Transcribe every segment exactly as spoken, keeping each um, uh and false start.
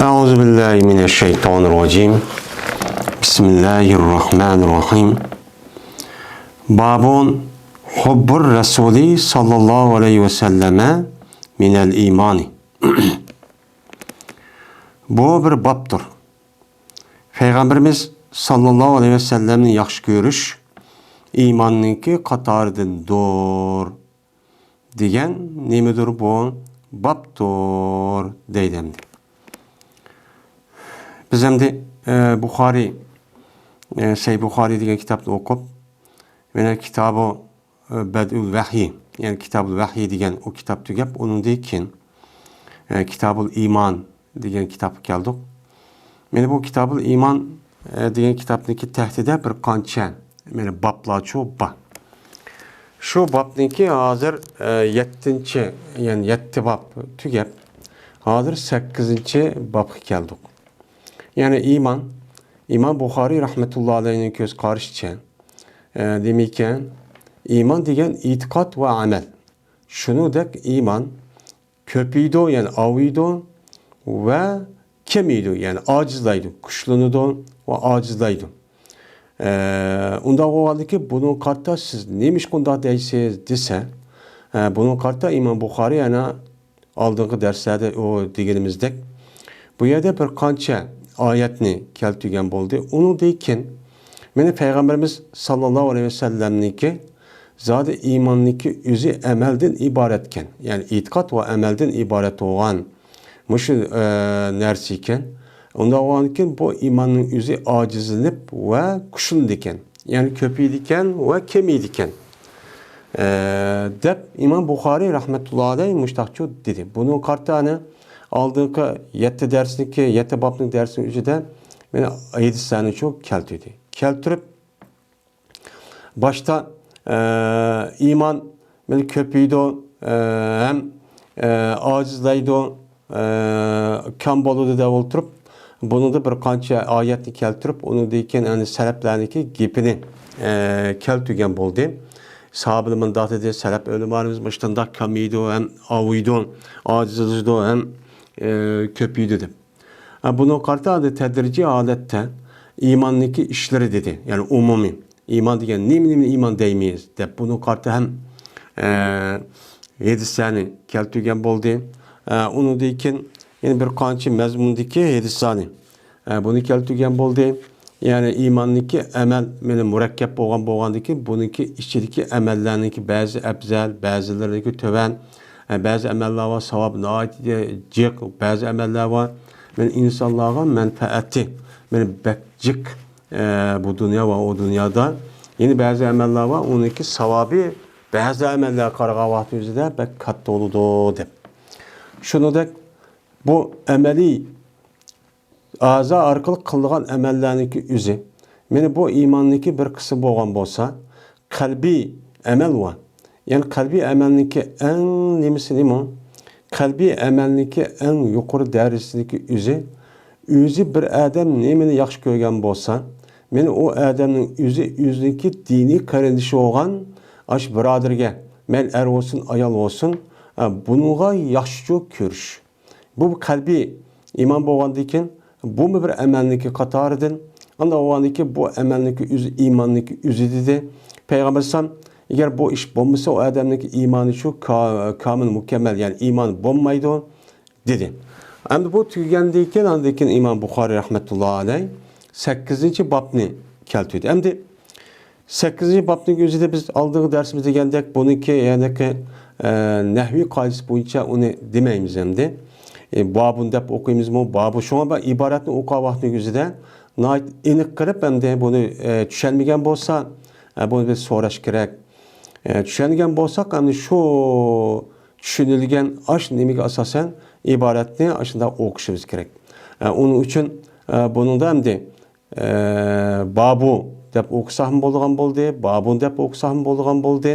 أعوذ بالله من الشيطان الرجيم. بسم الله الرحمن الرحيم. باب حب الرسول صلى الله عليه وسلم من الإيمان. بۇ بىر بابتۇر. پەيغەمبىرىمىز ساللاللاھۇ ئەلەيھى ۋەسەللەمنى ياخشى كۆرۈش ئىماننىڭكى قاتارىدىندۇر. دېگەن نېمىدۇر بۇ؟ بابتۇر دەيدۇ ئەمدى. بىز ئەمدى، ئە، بۇخارىي، ئە، سەھىھ بۇخارىي دېگەن كىتابنى ئوقۇپ، مانا كىتابۇ، ئە، بەدئۇل ۋەھيى، يەنى كىتابۇل ۋەھيى دېگەن ئۇ كىتاب تۈگەپ، ئۇنىڭدىن كېيىن، ئە، كىتابۇل ئىمان دېگەن كىتابقا كەلدۇق. مانا بۇ كىتابۇل ئىمان، ئە، دېگەن كىتابنىڭكى تەھتىدە بىر قانچە، مانا بابلارچۇ بار. شۇ بابنىڭكى ھازىر، ئە، يەتتىنچى، يەنى يەتتە باب تۈگەپ، ھازىر سەككىزىنچى بابقا كەلدۇق. يەنى ئىمان، ئىمام بۇخارىي رەھمەتۇللا ئەلەيھنىڭ كۆز قارىشىچە، ئە، نېمىكەن؟ ئىمان دېگەن ئېتىقاد ۋە ئەمەل. شۇنىڭدەك ئىمان كۆپىيىدۇ، يەنى ئاۋۇيدۇ ۋە كېمىيىدۇ، يەنى ئاجىزلايدۇ، كۈچلىنىدۇ ۋە ئاجىزلايدۇ. ئە، ئۇنداق بولغاندىكىن بۇنىڭغا قارىتا سىز نېمىشقا ئۇنداق دەيسىز دېسە، ئە، بۇنىڭغا قارىتا ئىمام بۇخارىي يەنە ئالدىنقى دەرسلەردە ئۇ دېگىنىمىزدەك بۇ يەردە بىر قانچە ئايەتنى كەلتۈرگەن بولدى. ئۇنىڭدىن كېيىن مانا پەيغەمبىرىمىز ساللاللاھۇ ئەلەيھى ۋەسەللەمنىڭكى زادى ئىماننىڭكى ئۆزى ئەمەلدىن ئىبارەتكەن. يەنى ئېتىقاد ۋە ئەمەلدىن ئىبارەت بولغان مۇشۇ، ئە، نەرسە ئىكەن. ئۇنداق بولغاندىكىن بۇ ئىماننىڭ ئۆزى ئاجىزلىنىپ ۋە كۈچلىنىدىكەن. يەنى كۆپىيىدىكەن ۋە كېمىيىدىكەن. ئە، دەپ ئىمام بۇخارىي رەھمەتۇللا ئەلەيھ مۇشتاقچۇ دېدى. بۇنىڭغا قارىتا ئەنە ئالدىنقى يەتتە دەرسنىڭكى، يەتتە بابنىڭ دەرسىنىڭ ئۆزىدە مانا ھەدىسلەرنىچۇ كەلتۈردى. كەلتۈرۈپ، باشتا، ئە، ئىمان مانا كۆپىيىدۇ، ئە، ھەم، ئە، ئاجىزلايدۇ، ئە، كام بولىدۇ دەپ ئولتۇرۇپ، بۇنىڭدا بىر قانچە ئايەتنى كەلتۈرۈپ، ئۇنىڭدىن كېيىن ئەنە سەلەپلەرنىڭكى گېپىنى، ئە، كەلتۈرگەن بولدى. ساھابىلەر مۇنداق دېدى، سەلەپ ئۆلىمالىرىمىز مۇشۇنداق كامىيىدۇ، ھەم ئاۋۇيدۇ، ئاجىزلىشىدۇ، ھەم، ئە، كۆپىيىدۇ دەپ. ئە، بۇنىڭغا قارىتا ئەنە تەدرىجىي ھالەتتە ئىماننىڭكى ئىشلىرى دېدى، يەنى ئومۇمىي. ئىمان دېگەن نېمە، نېمىنى ئىمان دەيمىز دەپ بۇنىڭغا قارىتا ھەم، ئە، ھەدىسلەرنى كەلتۈرگەن بولدى. ئە، ئۇنىڭدىن كېيىن يەنە بىر قانچە مەزمۇندىكى ھەدىسلەرنى، ئە، بۇنى كەلتۈرگەن بولدى. يەنى ئىماننىڭكى ئەمەل، مانا مۇرەككەپ بولغان بولغاندىن كېيىن بۇنىڭكى ئىچىدىكى ئەمەللەرنىڭكى بەزى ئەپزەل، بەزىلىرىنىڭكى تۆۋەن، ئە، بەزى ئەمەللەر بار، ساۋابى ناھايىتى جىق، بەزى ئەمەللەر بار، مانا ئىنسانلارغا مەنپەئەتى، مانا بەك جىق. ئە، بۇ دۇنيا ۋە ئۇ دۇنيادا يەنە بەزى ئەمەللەر بار، ئۇنىڭكى ساۋابى بەزى ئەمەللەرگە قارىغان ۋاقتى ئۆزىدە بەك كاتتا بولىدۇ دەپ. شۇنىڭدەك بۇ ئەمەلىي ئەزا ئارقىلىق قىلىدىغان ئەمەللەرنىڭكى ئۆزى، مانا بۇ ئىماننىڭكى بىر قىسمى بولغان بولسا، قەلبىي ئەمەل بار. يەنى قەلبىي ئەمەلنىڭكى ئەڭ نېمىسى نېمە؟ قەلبىي ئەمەلنىڭكى ئەڭ يۇقىرى دەرىجىسىدىكى ئۆزى، ئۆزى بىر ئادەم نېمىنى ياخشى كۆرگەن بولسا، مانا ئۇ ئادەمنىڭ ئۆزى ئۆزىنىڭكى دىنىي قېرىندىشى بولغان ئاشۇ بۇرادىرىگە، مەيلى ئەر بولسۇن، ئايال بولسۇن، ئە، بۇنىڭغا ياخشىچۇ كۆرۈش. بۇ قەلبىي ئىمان بولغاندىن كېيىن، بۇمۇ بىر ئەمەلنىڭكى قاتارىدىن. ئانداق بولغاندىن كېيىن، بۇ ئەمەلنىڭكى ئۆزى ئىماننىڭكى ئۆزى دېدى. پەيغەمبەر ئەلەيھىسسالام، ئەگەر بۇ ئىش بولمىسا، ئۇ ئادەمنىڭكى ئىمانى شۇ کا-، كامىل، مۇكەممەل، يەنى ئىمان بولمايدۇ، دېدى. ئەمدى بۇ تۈگىگەندىن كېيىن، ئاندىن كېيىن ئىمام بۇخارىي رەھمەتۇللا ئەلەيھ سەككىزىنچى بابنى كەلتۈردى. ئەمدى سەككىزىنچى بابنىڭ ئۆزىدە بىز ئالدىنقى دەرسىمىزدە دېگەندەك، بۇنىڭكى يەنىكى، ئە، نەھۋىي قائىدىسى بويىچە ئۇنى دېمەيمىز ئەمدى. ئە، بابۇن دەپ ئوقۇيمىزمۇ؟ بابۇ. شۇڭا بىر ئىبارەتنى ئوقۇغان ۋاقتىنىڭ ئۆزىدە ناھايىتى ئېنىق قىلىپ، ئەمدى بۇنى، ئە، چۈشەنمىگەن بولسا، ئە، بۇنى بىز سوراش كېرەك. ئە، چۈشەنگەن بولساق، ئەمدى شۇ چۈشىنىلگەن ئاشۇ نېمىگە ئاساسەن ئىبارەتنى ئاشۇنداق ئوقۇشىمىز كېرەك. ئە، ئۇنىڭ ئۈچۈن، ئە، بۇنىڭدا ئەمدى ئە، بابۇ دەپ ئوقۇساقمۇ بولىدىغان بولدى، بابۇن دەپ ئوقۇساقمۇ بولىدىغان بولدى.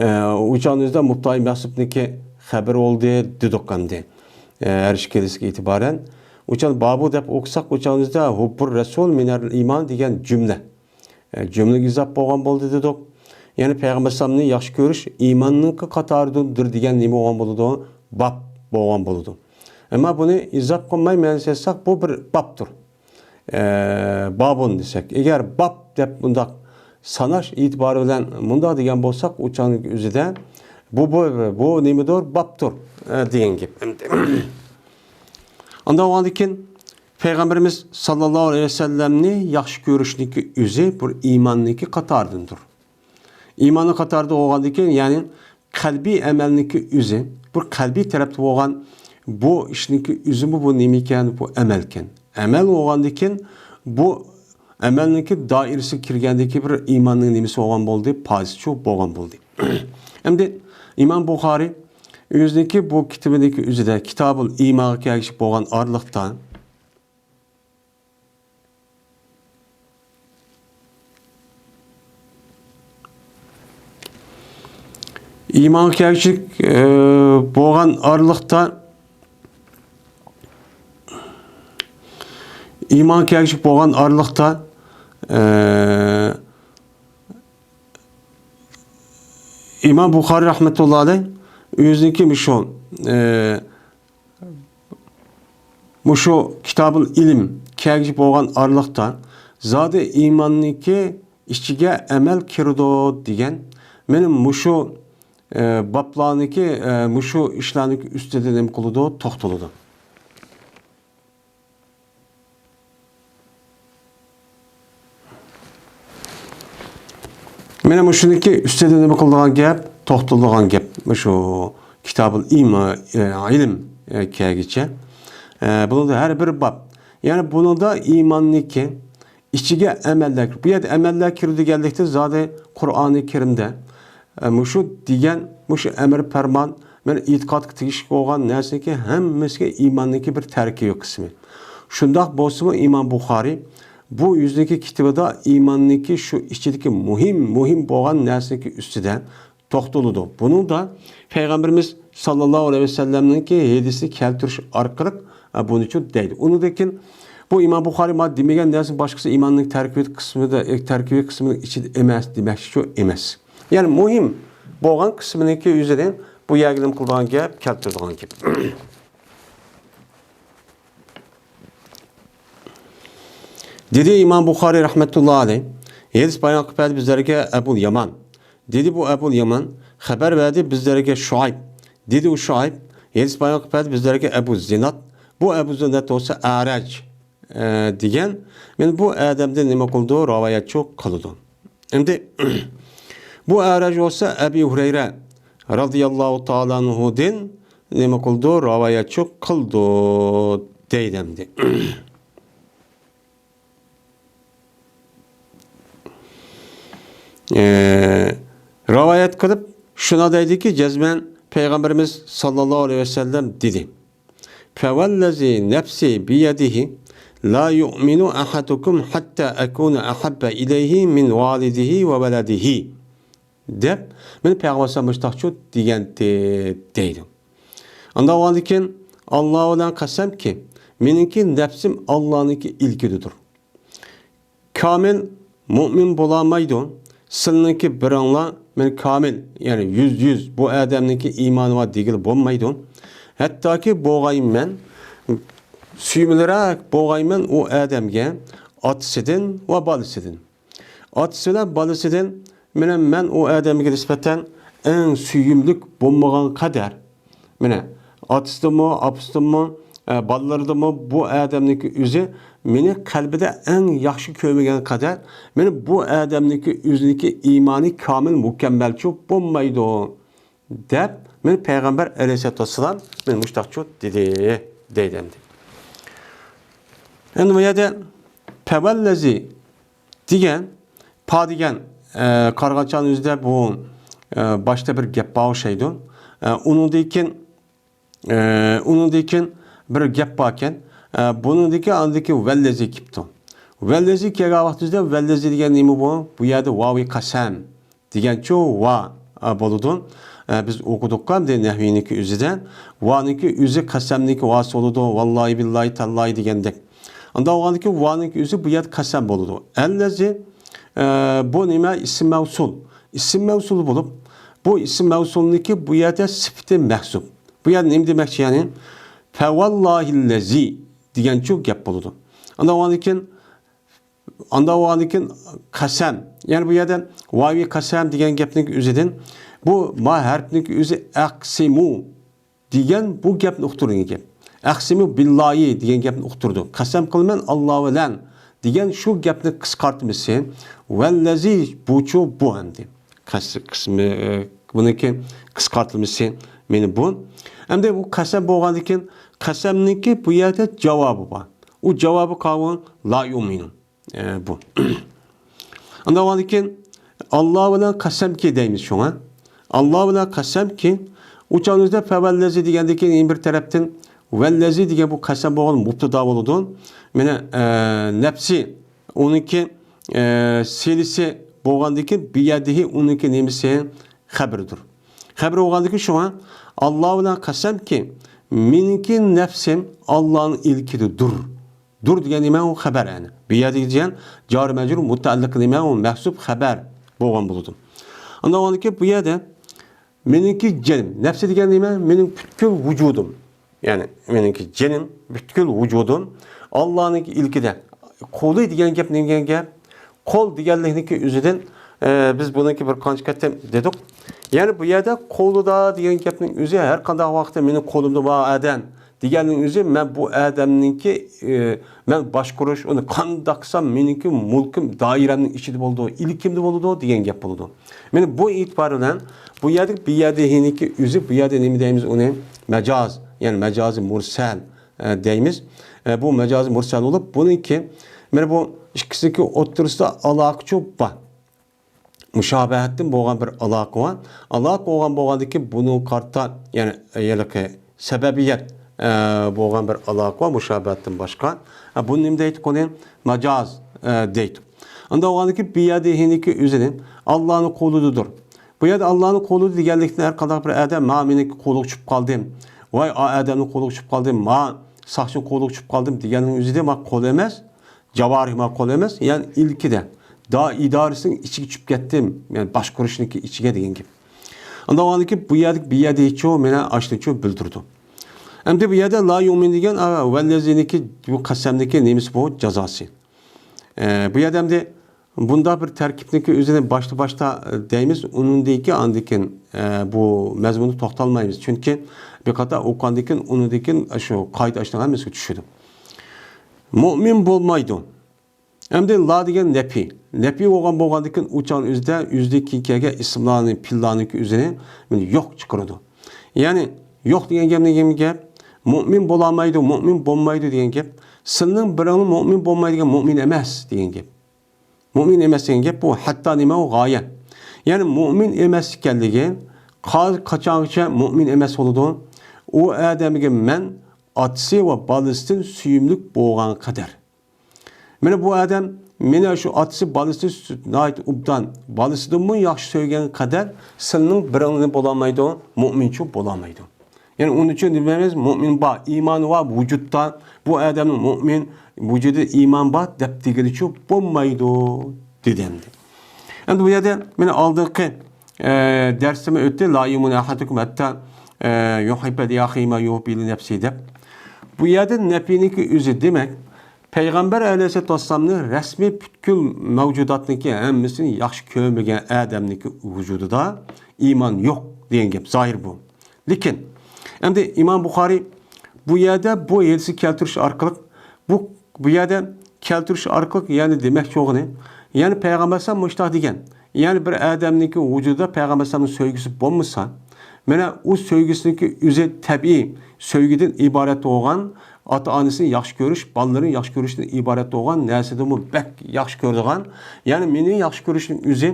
ئە، ئۇ چاغنىڭ ئۆزىدە مۇپتاھى مەھسۇپنىڭكى خەۋىرى بولدى دېدۇق ئەمدى. ئە، ھەر ئىككىلىسىگە ئېتىبارەن. ئۇ چاغ بابۇ دەپ ئوقۇساق، ئۇ چاغنىڭ ئۆزىدە ھۇببۇر رەسۇل مىنەل ئىمان دېگەن جۈملە. ئە، جۈملىگە ئىزاپ بولغان بولدى دېدۇق. يەنى پەيغەمبەر ئەلەيھىسسالامنى ياخشى كۆرۈش ئىماننىڭكى قاتارىدىندۇر دېگەن نېمە بولغان بولىدۇ؟ باب بولغان بولىدۇ. ئەمما بۇنى ئىزاپ قىلماي مەنىسى ئېيتساق، بۇ بىر بابتۇر. ئە، بابۇن دېسەك، ئەگەر باب دەپ بۇنداق ساناش ئېتىبارى بىلەن مۇنداق دېگەن بولساق، ئۇ چاغنىڭ ئۆزىدە بۇ، بۇ، بۇ نېمىدۇر؟ بابتۇر، ئە، دېگەن گەپ. ئەمدى ئانداق بولغاندىن كېيىن پەيغەمبىرىمىز ساللاللاھۇ ئەلەيھى ۋەسەللەمنى ياخشى كۆرۈشنىڭكى ئۆزى بىر ئىماننىڭكى قاتارىدىندۇر. ئىماننىڭ قاتارىدا بولغاندىن كېيىن، يەنى قەلبىي ئەمەلنىڭكى ئۆزى، بۇ قەلبىي تەرەپتە بولغان بۇ ئىشنىڭكى ئۆزىمۇ بۇ نېمە ئىكەن؟ بۇ ئەمەلكەن. ئەمەل بولغاندىن كېيىن، بۇ ئەمەلنىڭكى دائىرىسىگە كىرگەندىن كېيىن بىر ئىماننىڭ نېمىسى بولغان بولدى؟ پايدىسىچۇ بولغان بولدى. ئەمدى ئىمام بۇخارىي ئۆزىنىڭكى بۇ كىتابىنىڭكى ئۆزىدە، كىتابۇل ئىمانغا كەلگۈچى بولغان ئارىلىقتا، ئىمانغا كەلگۈچىلىك، ئى، بولغان ئارىلىقتا، ئىمانغا كەلگۈچىلىك بولغان ئارىلىقتا، ئى، ئىمام بۇخارىي رەھمەتۇللا ئەلەيھ ئۆزىنىڭكى مۇشۇ، ئى، مۇشۇ كىتابۇل ئىلىم كەلگۈچى بولغان ئارىلىقتا زادى ئىماننىڭكى ئىچىگە ئەمەل كىرىدۇ دېگەن، مېنىڭ مۇشۇ، ئە، بابلارنىڭكى، ئە، مۇشۇ ئىشلارنىڭكى ئۈستىدە نېمە قىلىدۇ؟ توختىلىدۇ. مانا مۇشۇنىڭكى ئۈستىدە نېمە قىلىدىغان گەپ؟ توختىلىدىغان گەپ. مۇشۇ كىتابۇل ئىما-، ئە، ئىلىم، ئە، كەلگۈچە. ئە، بۇنىڭدا ھەر بىر باب. يەنى بۇنىڭدا ئىماننىڭكى ئىچىگە ئەمەللەر كىرىدۇ. بۇ يەردە ئەمەللەر كىرىدۇ دېگەنلىكتە زادى قۇرئانى كەرىمدە، ئە، مۇشۇ دېگەن، مۇشۇ ئەمر پەرمان، مانا ئېتىقادقا تېگىشلىك بولغان نەرسىنىڭكى ھەممىسىگە ئىماننىڭكى بىر تەركىبىي قىسمى. شۇنداق بولسىمۇ ئىمام بۇخارىي بۇ ئۆزىنىڭكى كىتابىدا ئىماننىڭكى شۇ ئىچىدىكى مۇھىم، مۇھىم بولغان نەرسىنىڭكى ئۈستىدە توختىلىدۇ. بۇنىڭدا پەيغەمبىرىمىز ساللاللاھۇ ئەلەيھى ۋەسەللەمنىڭكى ھەدىسىنى كەلتۈرۈش ئارقىلىق، ئە، بۇنى شۇ دەيدۇ. ئۇنىڭدىن كېيىن بۇ ئىمام بۇخارىي مانا دېمىگەن نەرسىنىڭ باشقىسى ئىماننىڭ تەركىبىي قىسمىدا، ئە، تەركىبىي قىسمىنىڭ ئىچىدە ئەمەس دېمەكچىچۇ ئەمەس. يەنى مۇھىم بولغان قىسمىنىڭكى ئۆزىدىن بۇ يەرگە نېمە قىلىدىغان گەپ، كەلتۈرىدىغان گەپ. دېدى ئىمام بۇخارىي رەھمەتۇللا ئەلەيھ، ھەدىس بايان قىلىپ بەردى بىزلەرگە ئەبۇل يامان. دېدى بۇ ئەبۇل يامان، خەۋەر بەردى بىزلەرگە شۇئەيب. دېدى ئۇ شۇئەيب، ھەدىس بايان قىلىپ بەردى بىزلەرگە ئەبۇ زىناد. بۇ ئەبۇ زىناد بولسا ئەرەج، ئە، دېگەن. مانا بۇ ئادەمدىن نېمە قىلىدۇ؟ راۋايەتچۇ قىلىدۇ. ئەمدى بۇ ئەرەج بولسا ئەبى ھۇرەيرە رازىياللاھۇ تائالا ئەنھۇدىن نېمە قىلىدۇ؟ راۋايەتچۇ قىلىدۇ دەيدۇ ئەمدى. ئە، راۋايەت قىلىپ شۇنداق دەيدۇكى، جەزمەن پەيغەمبىرىمىز ساللاللاھۇ ئەلەيھى ۋەسەللەم دېدى: فواللزي نفسي بيده لا يؤمن أحدكم حتى أكون أحب إليه من والده وولده دەپ، مانا پەيغەمبەر ئەلەيھىسسالام مۇشتاقچۇ دېگەنتى دەيدۇ. ئانداق بولغاندىكىن، ئاللا بىلەن قەسەمكى، مېنىڭكى نەپسىم ئاللانىڭكى ئىلكىدىدۇر. كامىل مۇئمىن بولالمايدۇ. سىلىنىڭكى بىرىڭلار، مەن كامىل، يەنى يۈزدە يۈز بۇ ئادەمنىڭكى ئىمانى بار دېگىلى بولمايدۇ. ھەتتاكى بولغايمەن، سۆيۈملۈرەك بولغايمەن ئۇ ئادەمگە ئاتىسىدىن ۋە بالىسىدىن. ئاتىسى بىلەن بالىسىدىن، مانا مەن ئۇ ئادەمگە نىسبەتەن ئەڭ سۆيۈملۈك بولمىغان قەدەر، مانا ئاتىسىدىنمۇ، ئاپىسىدىنمۇ، ئە، بالىلىرىدىنمۇ بۇ ئادەمنىڭكى ئۆزى مېنى قەلبىدە ئەڭ ياخشى كۆرمىگەن قەدەر، مانا بۇ ئادەمنىڭكى ئۆزىنىڭكى ئىمانى كامىل، مۇكەممەلچۇ بولمايدۇ، دەپ، مانا پەيغەمبەر ئەلەيھىسسالاتۇ ۋەسسالام مانا مۇشتاقچۇ دېدى، دەيدۇ ئەمدى. ئەمدى بۇ يەردە پەۋەللەزى دېگەن، پا دېگەن، ئە، قارىغانچانىڭ ئۆزىدە بۇ، ئە، باشتا بىر گەپ بار ئوخشايدۇ. ئە، ئۇنىڭدىن كېيىن، ئە، ئۇنىڭدىن كېيىن بىر گەپ باركەن. ئە، بۇنىڭدىن كېيىن ئاندىن كېيىن ۋەللەزى كېلىپتۇ. ۋەللەزى كەلگەن ۋاقتىمىزدا ۋەللەزى دېگەن نېمە بۇ؟ بۇ يەردە ۋاۋى قەسەم دېگەنچۇ ۋا، ئە، بولىدۇ. ئە، بىز ئوقۇدۇققۇ ئەمدى نەھۋىنىڭكى ئۆزىدە. ۋانىڭكى ئۆزى قەسەمنىڭكى ۋاسى بولىدۇ. ۋاللاھى، بىللاھى، تاللاھى دېگەندەك. ئانداق بولغاندىكىن ۋانىڭكى ئۆزى بۇ يەردە قەسەم بولىدۇ. ئەللەزى، ئە، بۇ نېمە؟ ئىسىم مەۋسۇل. ئىسىم مەۋسۇل بولۇپ، بۇ ئىسىم مەۋسۇلنىڭكى بۇ يەردە سۈپىتى مەھزۇپ. بۇ يەردە نېمە دېمەكچى يەنى؟ فوالله الذي دېگەنچۇ گەپ بولىدۇ. ئاندىن ئاندىن كېيىن، ئاندىن ئاندىن كېيىن قەسەم. يەنى بۇ يەردە ۋاۋى قەسەم دېگەن گەپنىڭ ئۆزىدىن بۇ ما ھەرپنىڭ ئۆزى ئەقسىمۇ دېگەن بۇ گەپنى ئۇقتۇرىدىغان گەپ. ئەقسىمۇ بىللاھى دېگەن گەپنى ئۇقتۇرىدۇ. قەسەم قىلىمەن ئاللا بىلەن دېگەن شۇ گەپنى قىسقارتمىسى. ۋەللەزى بۇچۇ بۇ ئەمدى. قەس-، قىسمى، ئە، بۇنىڭكى قىسقارتمىسى مېنى بۇ. ئەمدى بۇ قەسەم بولغاندىن كېيىن، قەسەمنىڭكى بۇ يەردە جاۋابى بار. ئۇ جاۋابى قاۋۇن لا يۇمىنۇ. ئە، بۇ. ئاندىن كېيىن، ئاللا بىلەن قەسەمكى دەيمىز شۇڭا. ئاللا بىلەن قەسەمكى، ئۇ چاغنىڭىزدا فەۋەللەزى دېگەندىن كېيىن بىر تەرەپتىن ۋەللەزى دېگەن بۇ قەسەم بولغان مۇبتىدا بولىدۇ. مانا، ئە، نەپسى، ئۇنىڭكى، ئە، سىلىسى بولغاندىن كېيىن بىيەدىھى ئۇنىڭكى نېمىسى؟ خەبىرىدۇر. خەبىرى بولغاندىن كېيىن شۇڭا ئاللا بىلەن قەسەمكى، مېنىڭكى نەپسىم ئاللانىڭ ئىلكىدىدۇر. دۇر دېگەن نېمە؟ ئۇ خەبەر، يەنى. بۇ يەردىكى دېگەن جارى مەجرۇر مۇتەئەللىق نېمە؟ ئۇ مەھسۇپ خەبەر بولغان بولىدۇ. ئاندىن كېيىن بۇ يەردە مېنىڭكى جېنىم. نەپسى دېگەن نېمە؟ مېنىڭ پۈتكۈل ۋۇجۇدۇم. يەنى مېنىڭكى جېنىم، پۈتكۈل ۋۇجۇدۇم ئاللانىڭكى ئىلكىدە. قولى دېگەن گەپ نېمە دېگەن گەپ؟ قول دېگەنلىكنىڭكى ئۆزىدىن، ئە، بىز بۇنىڭكى بىر قانچە قېتىم دېدۇق. يەنى بۇ يەردە قولىدا دېگەن گەپنىڭ ئۆزى ھەر قانداق ۋاقىتتا مېنىڭ قولۇمدا بار ئادەم دېگەننىڭ ئۆزى مەن بۇ ئادەمنىڭكى، ئە، مەن باشقۇرۇش، ئۇنى قانداق قىلسام مېنىڭكى مۈلكۈم دائىرەمنىڭ ئىچىدە بولىدۇ، ئىلكىمدە بولىدۇ دېگەن گەپ بولىدۇ. مانا بۇ ئېتىبار بىلەن بۇ يەردىكى بىيەدىھىنىڭكى ئۆزى، بۇ يەردە نېمە دەيمىز ئۇنى؟ مەجاز، يەنى مەجازى مۇرسەل، ئە، دەيمىز. ئە، بۇ مەجازى مۇرسەل بولۇپ، بۇنىڭكى، مانا بۇ ئىككىسىنىڭكى ئوتتۇرىسىدا ئالاقىچۇ بار. مۇشابەھەتتىن بولغان بىر ئالاقە بار. ئالاقە بولغان بولغاندىكى بۇنىڭ قارىتا، يەنى ھېلىقى سەۋەبىيەت، ئە، بولغان بىر ئالاقە بار، مۇشابەھەتتىن باشقا. ئە، بۇنى نېمە دەيتتۇق ئۇنى؟ مەجاز، ئە، دەيتتۇق. ئاندىن بولغاندىكى بىيەدىھىنىڭكى ئۆزىنى ئاللانىڭ قولىدىدۇر. بۇ يەردە ئاللانىڭ قولىدا دېگەنلىكتىن ھەر قانداق بىر ئادەم، ما مېنىڭ قولىغا چۈشۈپ قالدىم، ۋاي ئا ئادەمنىڭ قولىغا چۈشۈپ قالدىم، ما ساقچىنىڭ قولىغا چۈشۈپ قالدىم دېگەننىڭ ئۆزىدە ما قول ئەمەس، جاۋارىھ ما قول ئەمەس، يەنى ئىلكىدە، دا ئىدارىسىنىڭ ئىچىگە چۈشۈپ كەتتىم، يەنى باشقۇرۇشنىڭكى ئىچىگە دېگەن گەپ. ئاندىن كېيىن بۇ يەردىكى بىيەدىھىچۇ مانا ئاشۇنىچۇ بىلدۈرىدۇ. ئەمدى بۇ يەردە لا يۇمىن دېگەن، ئا، ۋەللەزىنىڭكى، بۇ قەسەمنىڭكى نېمىسى بۇ؟ جازاسى. ئە، بۇ يەردە ئەمدى بۇنداق بىر تەركىبنىڭكى ئۆزىنى باشتا-باشتا، ئە، دەيمىز، ئۇنىڭدىن كېيىن ئاندىن كېيىن، ئە، بۇ مەزمۇندا توختالمايمىز. چۈنكى بىر قاتار ئوقۇغاندىن كېيىن ئۇنىڭدىن كېيىن شۇ قائىدە ئاشۇنىڭ ھەممىسىگە چۈشىدۇ. مۇئمىن بولمايدۇ. ئەمدى لا دېگەن نەپى. نەپى بولغان بولغاندىن كېيىن ئۇ چاغنىڭ ئۆزىدە ئۆزىدىن كېيىن كەلگەن ئىسىملارنى، پېئىللارنىڭكى ئۆزىنى يوق چىقىرىدۇ. يەنى يوق دېگەن گەپ نېمە گەپ؟ مۇئمىن بولالمايدۇ، مۇئمىن بولمايدۇ دېگەن گەپ. سىلىنىڭ بىرىڭلار مۇئمىن بولمايدىغان، مۇئمىن ئەمەس دېگەن گەپ. مۇئمىن ئەمەس دېگەن گەپ بۇ ھەتتا نېمە ئۇ؟ غايە. يەنى مۇئمىن ئەمەس ئىكەنلىكى، قا-، قاچانغىچە مۇئمىن ئەمەس بولىدۇ؟ ئۇ ئادەمگە مەن ئاتىسى ۋە بالىسىدىن سۆيۈملۈك بولغان قەدەر. مانا بۇ ئادەم مېنى شۇ ئاتىسى بالىسىدىن سۈ-، ناھايىتى ئوبدان، بالىسىدىنمۇ ياخشى سۆيگەن قەدەر سىلىنىڭ بىرىڭلار بولالمايدۇ، مۇئمىنچۇ بولالمايدۇ. يەنى ئۇنىڭ ئۈچۈن دېمەيمىز، مۇئمىن بار، ئىمانى بار، ۋۇجۇدتا، بۇ ئادەمنىڭ مۇئمىن، ۋۇجۇدىدا ئىمان بار دەپ دېگىلىچۇ بولمايدۇ، دېدى ئەمدى. ئەمدى بۇ يەردە مانا ئالدىنقى، ئە، دەرسىمۇ ئۆتتى، لا يۇمىنۇ ئەھەدۇكۇم ھەتتا، ئە، يۇھىببە لىئەخىھى ما يۇھىببۇ لىنەپسىھى دەپ. بۇ يەردە نەپىنىڭكى ئۆزى، دېمەك، پەيغەمبەر ئەلەيھىسسالاتۇ ۋەسسالامنى رەسمىي پۈتكۈل مەۋجۇداتنىڭكى ھەممىسىنى ياخشى كۆرمىگەن ئادەمنىڭكى ۋۇجۇدىدا ئىمان يوق دېگەن گەپ، زاھىر بۇ. لېكىن، ئەمدى ئىمام بۇخارىي بۇ يەردە بۇ ھەدىسنى كەلتۈرۈش ئارقىلىق، بۇ، بۇ يەردە كەلتۈرۈش ئارقىلىق، يەنى دېمەكچى بولغىنى، يەنى پەيغەمبەر ئەلەيھىسسالام مۇشۇنداق دېگەن، يەنى بىر ئادەمنىڭكى ۋۇجۇدىدا پەيغەمبەر ئەلەيھىسسالامنىڭ سۆيگۈسى بولمىسا، مانا ئۇ سۆيگۈسىنىڭكى ئۆزى تەبىئىي سۆيگۈدىن ئىبارەت بولغان، ئاتا-ئانىسىنى ياخشى كۆرۈش، بالىلىرىنى ياخشى كۆرۈشتىن ئىبارەت بولغان نەرسىدىنمۇ بەك ياخشى كۆرىدىغان، يەنى مېنى ياخشى كۆرۈشنىڭ ئۆزى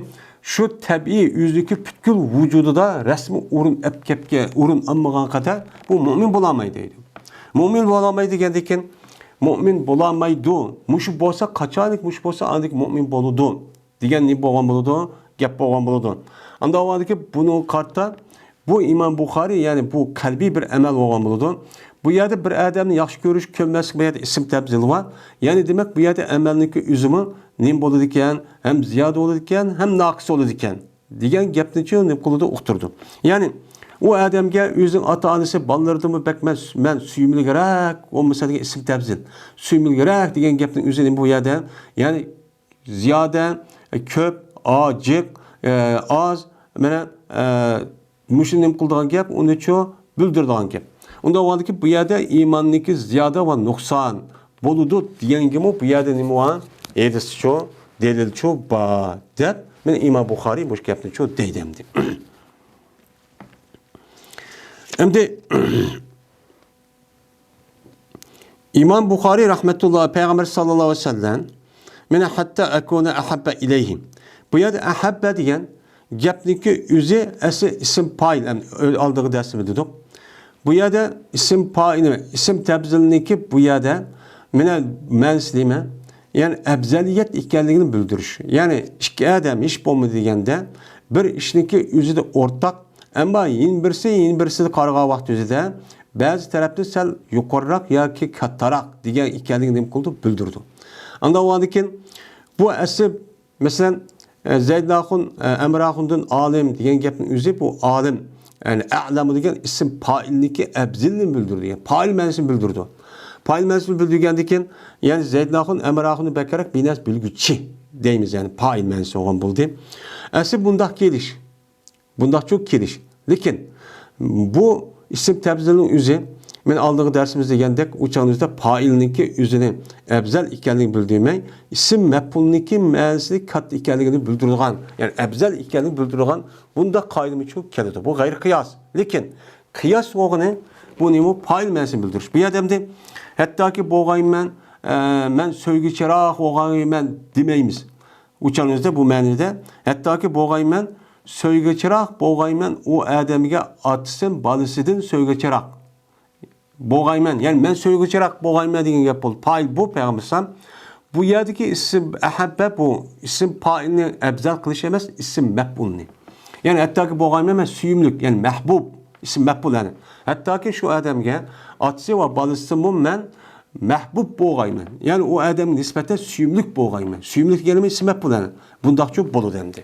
شۇ تەبىئىي ئۆزىنىڭكى پۈتكۈل ۋۇجۇدىدا رەسمىي ئورۇن ئەپ كەپكە، ئورۇن ئالمىغان قەدەر بۇ مۇئمىن بولالمايدۇ دەيدۇ. مۇئمىن بولالمايدۇ دېگەندىن كېيىن، مۇئمىن بولالمايدۇ. مۇشۇ بولسا، قاچانلىك مۇشۇ بولسا، ئاندىن مۇئمىن بولىدۇ دېگەن نېمە بولغان بولىدۇ؟ گەپ بولغان بولىدۇ. ئاندىن ئاۋۋالدىكى بۇنىڭغا قارىتا بۇ ئىمام بۇخارىي، يەنى بۇ قەلبىي بىر ئەمەل بولغان بولىدۇ. بۇ يەردە بىر ئادەمنى ياخشى كۆرۈش، كۆرمەسلىك، بۇ يەردە ئىسىم تەپزىلى بار. يەنى دېمەك، بۇ يەردە ئەمەلنىڭكى ئۆزىمۇ نېمە بولىدىكەن؟ ھەم زىيادە بولىدىكەن، ھەم ناقىس بولىدىكەن دېگەن گەپنىچۇ نېمە قىلىدۇ؟ ئۇقتۇرىدۇ. يەنى ئۇ ئادەمگە ئۆزىنىڭ ئاتا-ئانىسى بالىلىرىدىنمۇ بەك مەن، مەن سۆيۈملۈكرەك، بولمىسا دېگەن ئىسىم تەبزىل. سۆيۈملۈكرەك دېگەن گەپنىڭ ئۆزى نېمە بۇ يەردە؟ يەنى زىيادە، كۆپ، ئا، جىق، ئاز، مانا، مۇشۇ نېمە قىلىدىغان گەپ، ئۇنىچۇ بىلدۈرىدىغان گەپ. ئۇنداق بولغاندىكىن بۇ يەردە ئىماننىڭكى زىيادە ۋە نۇقسان بولىدۇ دېگەنگىمۇ بۇ يەردە نېمە بار؟ ھەدىسچۇ، دەلىلچۇ بار دەپ، مانا ئىمام بۇخارىي مۇشۇ گەپنىچۇ دەيدۇ ئەمدى. ئەمدى ئىمام بۇخارىي رەھمەتۇللا پەيغەمبەر ساللاللاھۇ ئەلەيھى ۋەسەللەم، مانا ھەتتا ئەكۇنە ئەھەببە ئىلەيھىم. بۇ يەردە ئەھەببە دېگەن گەپنىڭكى ئۆزى ئەسلى ئىسىم پائىل، ئەم، ئالدىغى دەرسىمىزدە دېدۇق. بۇ يەردە ئىسىم پائىل، ئىسىم تەبزىلنىڭكى بۇ يەردە مانا مەنىسى نېمە؟ يەنى ئەپزەلىيەت ئىكەنلىكىنى بىلدۈرۈش. يەنى ئىككى ئادەم ھېچ بولمىدى دېگەندە بىر ئىشنىڭكى ئۆزىدە ئورتاق، ئەمما يەنە بىرسى، يەنە بىرسىگە قارىغان ۋاقىت ئۆزىدە بەزى تەرەپتىن سەل يۇقىرىراق ياكى كاتتىراق دېگەن ئىكەنلىكىنى نېمە قىلىدۇ؟ بىلدۈرىدۇ. ئاندىن كېيىن بۇ ئەسلى، مەسىلەن، ئە، زەيدىن ئاخۇن، ئە، ئەمىر ئاخۇندىن ئالىم دېگەن گەپنىڭ ئۆزى بۇ ئالىم، يەنى ئەلەمۇ دېگەن ئىسىم پائىلنىڭكى ئەپزىلىنى بىلدۈرىدۇ. يەنى پائىل مەنىسىنى بىلدۈرىدۇ. پائىل مەنىسىنى بىلدۈرگەندىن كېيىن، يەنى زەيدىن ئاخۇن، ئەمىر ئاخۇندىن بەكرەك بىر نەرسە بىلگۈچى دەيمىز، يەنى پائىل مەنىسى بولغان بولدى. ئەسلى بۇنداق كېلىش. بۇنداقچۇ كېلىش. لېكىن بۇ ئىسىم تەبزىلنىڭ ئۆزى، مەن ئالدىنقى دەرسىمىزدە دېگەندەك، ئۇ چاغنىڭ ئۆزىدە پائىلنىڭكى ئۆزىنى ئەپزەل ئىكەنلىكىنى بىلدۈرمەي، ئىسىم مەپئۇلنىڭكى مەنىسى كاتتا ئىكەنلىكىنى بىلدۈرىدىغان، يەنى ئەپزەل ئىكەنلىكىنى بىلدۈرىدىغان بۇنداق قائىدىمۇ كېلىدۇ. بۇ غەيرىي قىياس. لېكىن قىياس بولغىنى بۇ نېمە؟ پائىل مەنىسىنى بىلدۈرۈش. بۇ يەردە ئەمدى ھەتتاكى بولغايمەن، ئە، مەن سۆيگۈچىراق بولغايمەن دېمەيمىز. ئۇ چاغنىڭ ئۆزىدە بۇ مەنىدە، ھەتتاكى بولغايمەن، سۆيگۈچىراق بولغايمەن ئۇ ئادەمگە ئاتىسىدىن، بالىسىدىن سۆيگۈچىراق بولغايمەن. يەنى مەن سۆيگۈچىراق بولغايمەن دېگەن گەپ بولدى. پائىل بۇ پەيغەمبەر ئەلەيھىسسالام. بۇ يەردىكى ئىسىم ئەھەببە بۇ ئىسىم پائىلنى ئەپزەل قىلىش ئەمەس، ئىسىم مەپئۇلنى. يەنى ھەتتاكى بولغايمەن مەن سۆيۈملۈك، يەنى مەھبۇب، ئىسىم مەپئۇل يەنى. ھەتتاكى شۇ ئادەمگە ئاتىسى ۋە بالىسىدىنمۇ مەن مەھبۇب بولغايمەن. يەنى ئۇ ئادەمگە نىسبەتەن سۆيۈملۈك بولغايمەن. سۆيۈملۈك دېگەنمۇ ئىسىم مەپئۇل يەنى. بۇنداقچۇ بولىدۇ ئەمدى.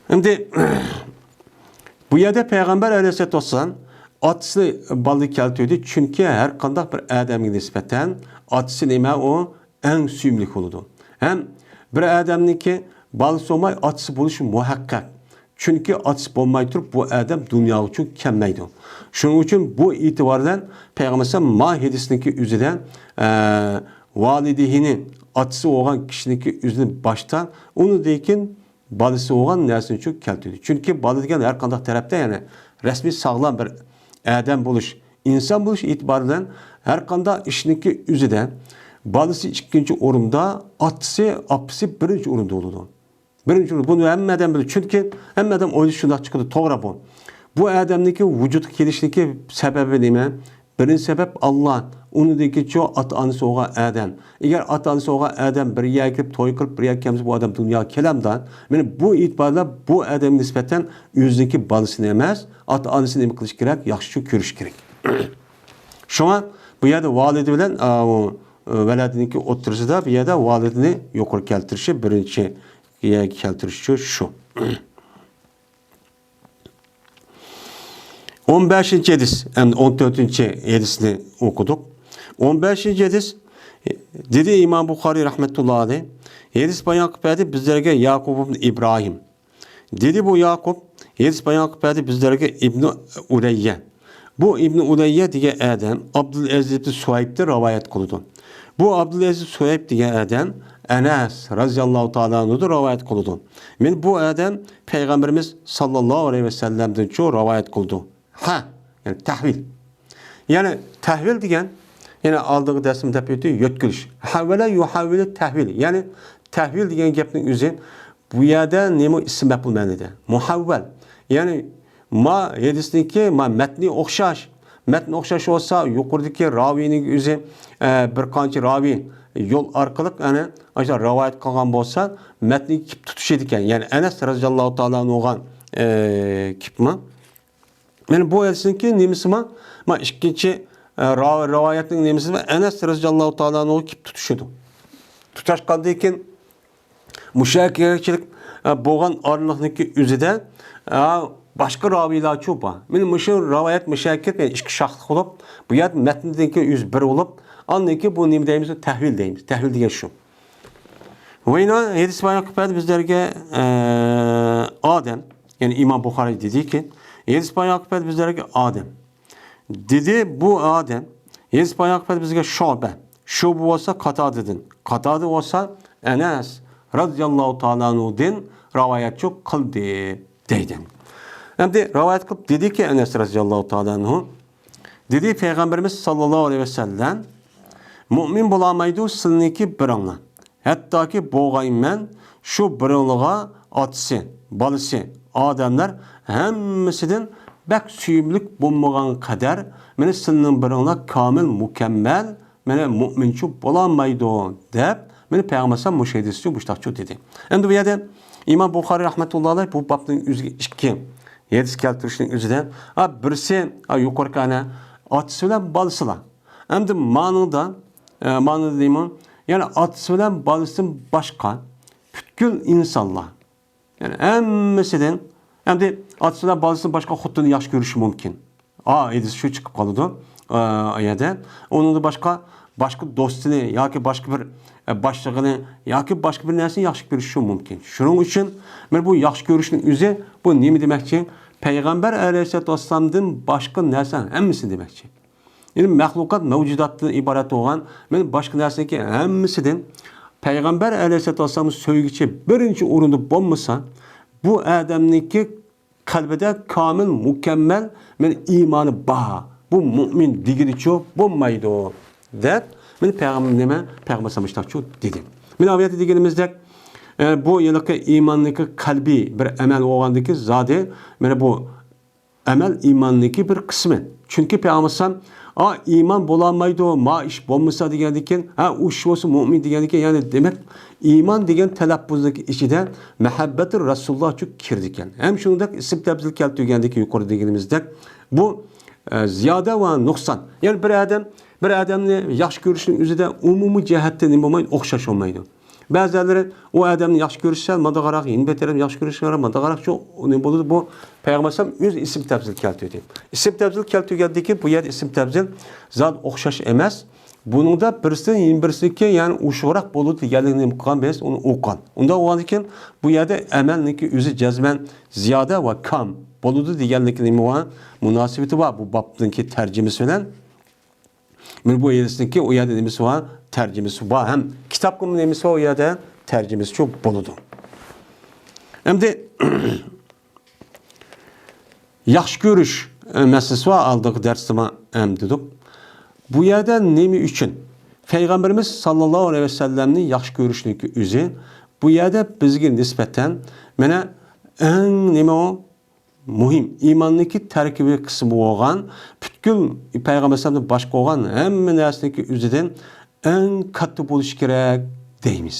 ئەمدى بۇ يەردە پەيغەمبەر ئەلەيھىسسالاتۇ ۋەسسالام ئاتىسى بالىنى كەلتۈردى، چۈنكى ھەر قانداق بىر ئادەمگە نىسبەتەن ئاتىسى نېمە ئۇ؟ ئەڭ سۆيۈملۈك بولىدۇ. ھەم بىر ئادەمنىڭكى بالىسى بولماي ئاتىسى بولۇشى مۇھەققەق. چۈنكى ئاتىسى بولماي تۇرۇپ بۇ ئادەم دۇنياغىچۇ كەلمەيدۇ. شۇنىڭ ئۈچۈن بۇ ئېتىبار بىلەن پەيغەمبەر ئەلەيھىسسالام ما ھەدىسنىڭكى ئۆزىدە، ئە، ۋالىدىھىنى، ئاتىسى بولغان كىشىنىڭكى ئۆزىنى باشتا، ئۇنىڭدىن كېيىن بالىسى بولغان نەرسىنى چۈ كەلتۈردى. چۈنكى بالا دېگەن ھەر قانداق تەرەپتە، يەنى رەسمىي ساغلام بىر ئادەم بولۇش، ئىنسان بولۇش ئېتىبارى بىلەن ھەر قانداق ئىشنىڭكى ئۆزىدە بالىسى ئىككىنچى ئورۇندا، ئاتىسى، ئاپىسى بىرىنچى ئورۇندا بولىدۇ. بىرىنچى ئورۇن، بۇنى ھەممە ئادەم بىلىدۇ. چۈنكى ھەممە ئادەم ئويلىشى شۇنداق چىقىدۇ، توغرا بۇ. بۇ ئادەمنىڭكى ۋۇجۇدقا كېلىشلىكى سەۋەبى نېمە؟ بىرىنچى سەۋەب ئاللا، ئۇنىڭدىن كېيىنچۇ ئاتا-ئانىسى بولغان ئادەم. ئەگەر ئاتا-ئانىسى بولغان ئادەم بىر يەرگە كىرىپ، توي قىلىپ، بىر يەرگە كەلمىسە، بۇ ئادەم دۇنياغا كېلەمدا؟ مانا بۇ ئېتىبار بىلەن بۇ ئادەمگە نىسبەتەن ئۆزىنىڭكى بالىسىنى ئەمەس، ئاتا-ئانىسىنى نېمە قىلىش كېرەك؟ ياخشى كۆرۈش كېرەك. شۇڭا بۇ يەردە ۋالىدى بىلەن، ئا، ئۇ، ئە، ۋەلەدىنىڭكى ئوتتۇرىسىدا بۇ يەردە ۋالىدىنى يۇقىرى كەلتۈرۈشى، بىرىنچى يەرگە كەلتۈرۈشى شۇ. ئون بەشىنچى ھەدىس، ئەمدى ئون تۆتىنچى ھەدىسنى ئوقۇدۇق. ئون بەشىنچى ھەدىس، دېدى ئىمام بۇخارىي رەھمەتۇللا ئەلەيھ، ھەدىس بايان قىلىپ بەردى بىزلەرگە ياقۇب ئىبن ئىبراھىم. دېدى بۇ ياقۇپ، ھەدىس بايان قىلىپ بەردى بىزلەرگە ئىبنى ئۇلەييە. بۇ ئىبنى ئۇلەييە دېگەن ئادەم ئابدۇلئەزىز ئىبن سۇھەيبتىن رىۋايەت قىلىدۇ. بۇ ئابدۇلئەزىز سۇھەيب دېگەن ئادەم ئەنەس رەزىياللاھۇ تائالا ئەنھۇدىن رىۋايەت قىلىدۇ. مانا بۇ ئادەم پەيغەمبىرىمىز ساللاللاھۇ ئەلەيھى ۋەسەللەمدىنچۇ رىۋايەت قىلىدۇ. ھە، يەنى تەھۋىل. يەنى تەھۋىل دېگەن، يەنە ئالدىنقى دەرسىمدە دەپ ئۆتتى، يۆتكىلىش. ھەۋۋەلە يۇھەۋۋىلۇ تەھۋىل. يەنى تەھۋىل دېگەن گەپنىڭ ئۆزى بۇ يەردە نېمە ئىسىم مەپئۇل مەنىدە؟ مۇھەۋۋەل. يەنى ما ھەدىسنىڭكى ما مەتنى ئوخشاش. مەتنى ئوخشاش بولسا، يۇقىرىدىكى راۋىنىڭ ئۆزى، ئە، بىر قانچە راۋى يول ئارقىلىق، يەنى ئاشۇ رىۋايەت قىلغان بولسا، مەتنىگە كىپ تۇتۇشىدىكەن. يەنى ئەنەس رەزىياللاھۇ تائالا ئەنھۇغا، ئە، كىپمۇ؟ مانا بۇ ھەدىسنىڭكى نېمىسىما؟ ما ئىككىنچى، ئە، راۋ-، رىۋايەتنىڭ نېمىسىما؟ ئەنەس رەزىياللاھۇ تائالا ئەنھۇغا كىپ تۇتۇشىدۇ. تۇتاشقاندىن كېيىن مۇشەككەچىلىك، ئە، بولغان ئارىلىقنىڭكى ئۆزىدە، ئە، باشقا راۋىيلارچۇ بار. مانا مۇشۇ رىۋايەت مۇشەككىت، يەنى ئىككى شاخلىق بولۇپ، بۇ يەردە مەتندىن كېيىن ئۆزى بىر بولۇپ، ئاندىن كېيىن بۇ نېمە دەيمىز؟ تەھۋىل دەيمىز. تەھۋىل دېگەن شۇ. ۋەينا ھەدىس بايان قىلىپ بەردى بىزلەرگە، ئە، ئادەم، يەنى ئىمام بۇخارىي دېدىكى، ھەدىس بايان قىلىپ بەردى بىزلەرگە ئادەم. دېدى، بۇ ئادەم، ھەدىس بايان قىلىپ بەردى بىزگە شۇبە. شۇبە بولسا قاتادىدىن. قاتادا بولسا ئەنەس رازىياللاھۇ تائالا ئەنھۇدىن رىۋايەتچۇ قىلدى، دەيدۇ. ئەمدى رىۋايەت قىلىپ دېدىكى ئەنەس رازىياللاھۇ تائالا ئەنھۇ، دېدى، پەيغەمبىرىمىز ساللاللاھۇ ئەلەيھى ۋەسەللەم، مۇئمىن بولالمايدۇ سىلىنىڭكى بىرىڭلار. ھەتتاكى بولغايمەن شۇ بىرىڭلىغا ئاتىسى، بالىسى، ئادەملەر ھەممىسىدىن بەك سۆيۈملۈك بولمىغان قەدەر، مانا سىلىنىڭ بىرىڭلار كامىل، مۇكەممەل، مانا مۇئمىنچۇ بولالمايدۇ، دەپ، مانا پەيغەمبەر ئەلەيھىسسالام مۇشۇ ھەدىسچۇ مۇشتاقچۇ دېدى. ئەمدى بۇ يەردە ئىمام بۇخارىي رەھمەتۇللاھى ئەلەيھ بۇ بابنىڭ ئۆزىگە ئىككى ھەدىس كەلتۈرۈشنىڭ ئۆزىدە، ھە، بىرسى، ھە، يۇقىرىقى ئەنە ئاتىسى بىلەن بالىسىلا. ئەمدى مانىدا، ئە، مانىدا دەيمەن، يەنى ئاتىسى بىلەن بالىسىدىن باشقا پۈتكۈل ئىنسانلار، يەنى ھەممىسىدىن، ئەمدى ئاتىسى بىلەن بالىسىدىن باشقا خوتۇننى ياخشى كۆرۈشى مۇمكىن. ئا، ھەدىس شۇ چىقىپ قالىدۇ، ئا، ئا يەردە. ئۇنىڭدىن باشقا، باشقا دوستىنى ياكى باشقا بىر، ئە، باشلىقىنى ياكى باشقا بىر نەرسىنى ياخشى كۆرۈشى مۇمكىن. شۇنىڭ ئۈچۈن مانا بۇ ياخشى كۆرۈشنىڭ ئۆزى، بۇ نېمە دېمەكچى؟ پەيغەمبەر ئەلەيھىسسالاتۇ ۋەسسالامدىن باشقا نەرسە ھەممىسىنى دېمەكچى. يەنى مەخلۇقات مەۋجۇداتتىن ئىبارەت بولغان، مانا باشقا نەرسىنىڭكى ھەممىسىدىن پەيغەمبەر ئەلەيھىسسالاتۇ ۋەسسالامنى سۆيگۈچى بىرىنچى ئورۇندا بولمىسا، بۇ ئادەمنىڭكى قەلبىدە كامىل، مۇكەممەل، مانا ئىمانى بار، بۇ مۇئمىن دېگىنىچۇ بولمايدۇ، دەپ، مانا پەيغەمبەر نېمە؟ پەيغەمبەر ئەلەيھىسسالام مۇشتاقچۇ دېدى. مانا ئايەتتە دېگىنىمىزدەك، ئە، بۇ ھېلىقى ئىماننىڭكى قەلبىي بىر ئەمەل بولغاندىكى زادى، مانا بۇ ئەمەل ئىماننىڭكى بىر قىسمى. چۈنكى پەيغەمبەر ئەلەيھىسسالام، ئا، ئىمان بولالمايدۇ، ما ئىش بولمىسا دېگەندىن كېيىن، ھە، ئۇ ئىش بولسا مۇئمىن دېگەندىن كېيىن، يەنى دېمەك، ئىمان دېگەن تەلەپپۇزنىڭكى ئىچىدە مەھەببەتۇ رەسۇلۇللاھچۇ كىرىدىكەن. ھەم شۇنىڭدەك ئىسىم تەپزىل كەلتۈرگەندىكى يۇقىرىدا دېگىنىمىزدەك، بۇ، ئە، زىيادە ۋە نۇقسان. يەنى بىر ئادەم، بىر ئادەمنى ياخشى كۆرۈشنىڭ ئۆزىدە ئومۇمىي جەھەتتە نېمە بولمايدۇ؟ ئوخشاش بولمايدۇ. بەزىلەر ئۇ ئادەمنى ياخشى كۆرسە، مانداقراق، يەنە بىر تەرەپ ياخشى كۆرسە، مانداقراقچۇ، نېمە بولىدۇ؟ بۇ پەيغەمبەر ئەلەيھىسسالام ئۆز ئىسىم تەپزىل كەلتۈردى. ئىسىم تەپزىل كەلتۈرگەندىن كېيىن، بۇ يەردە ئىسىم تەپزىل زادى ئوخشاش ئەمەس. بۇنىڭدا بىرسىدىن يەنە بىرسىنىڭكى، يەنى ئوشۇقراق بولىدۇ دېگەنلىكنى نېمە قىلغان بىز ئۇنى ئوقۇغان. ئۇنداق بولغاندىن كېيىن، بۇ يەردە ئەمەلنىڭكى ئۆزى جەزمەن زىيادە ۋە كام بولىدۇ دېگەنلىكنى نېمە بار؟ مۇناسىۋىتى بار بۇ بابنىڭكى تەرجىمىسى بىلەن. مانا بۇ ھەدىسنىڭكى ئۇ يەردە نېمىسى بار؟ تەرجىمىسى بار. ھەم كىتابقىمۇ نېمىسى بار؟ ئۇ يەردە تەرجىمىسىچۇ بولىدۇ. ئەمدى ياخشى كۆرۈش، ئە، مەسىلىسى بار. ئالدىنقى دەرستىمۇ ھەم دېدۇق. بۇ يەردە نېمە ئۈچۈن پەيغەمبىرىمىز ساللاللاھۇ ئەلەيھى ۋەسەللەمنى ياخشى كۆرۈشنىڭكى ئۆزى بۇ يەردە بىزگە نىسبەتەن مانا ئەڭ نېمە ئۇ؟ مۇھىم، ئىماننىڭكى تەركىبىي قىسمى بولغان، پۈتكۈل پەيغەمبەر ئەلەيھىسسالامدىن باشقا بولغان ھەممە نەرسىنىڭكى ئۆزىدىن ئەڭ كاتتا بولۇشى كېرەك دەيمىز.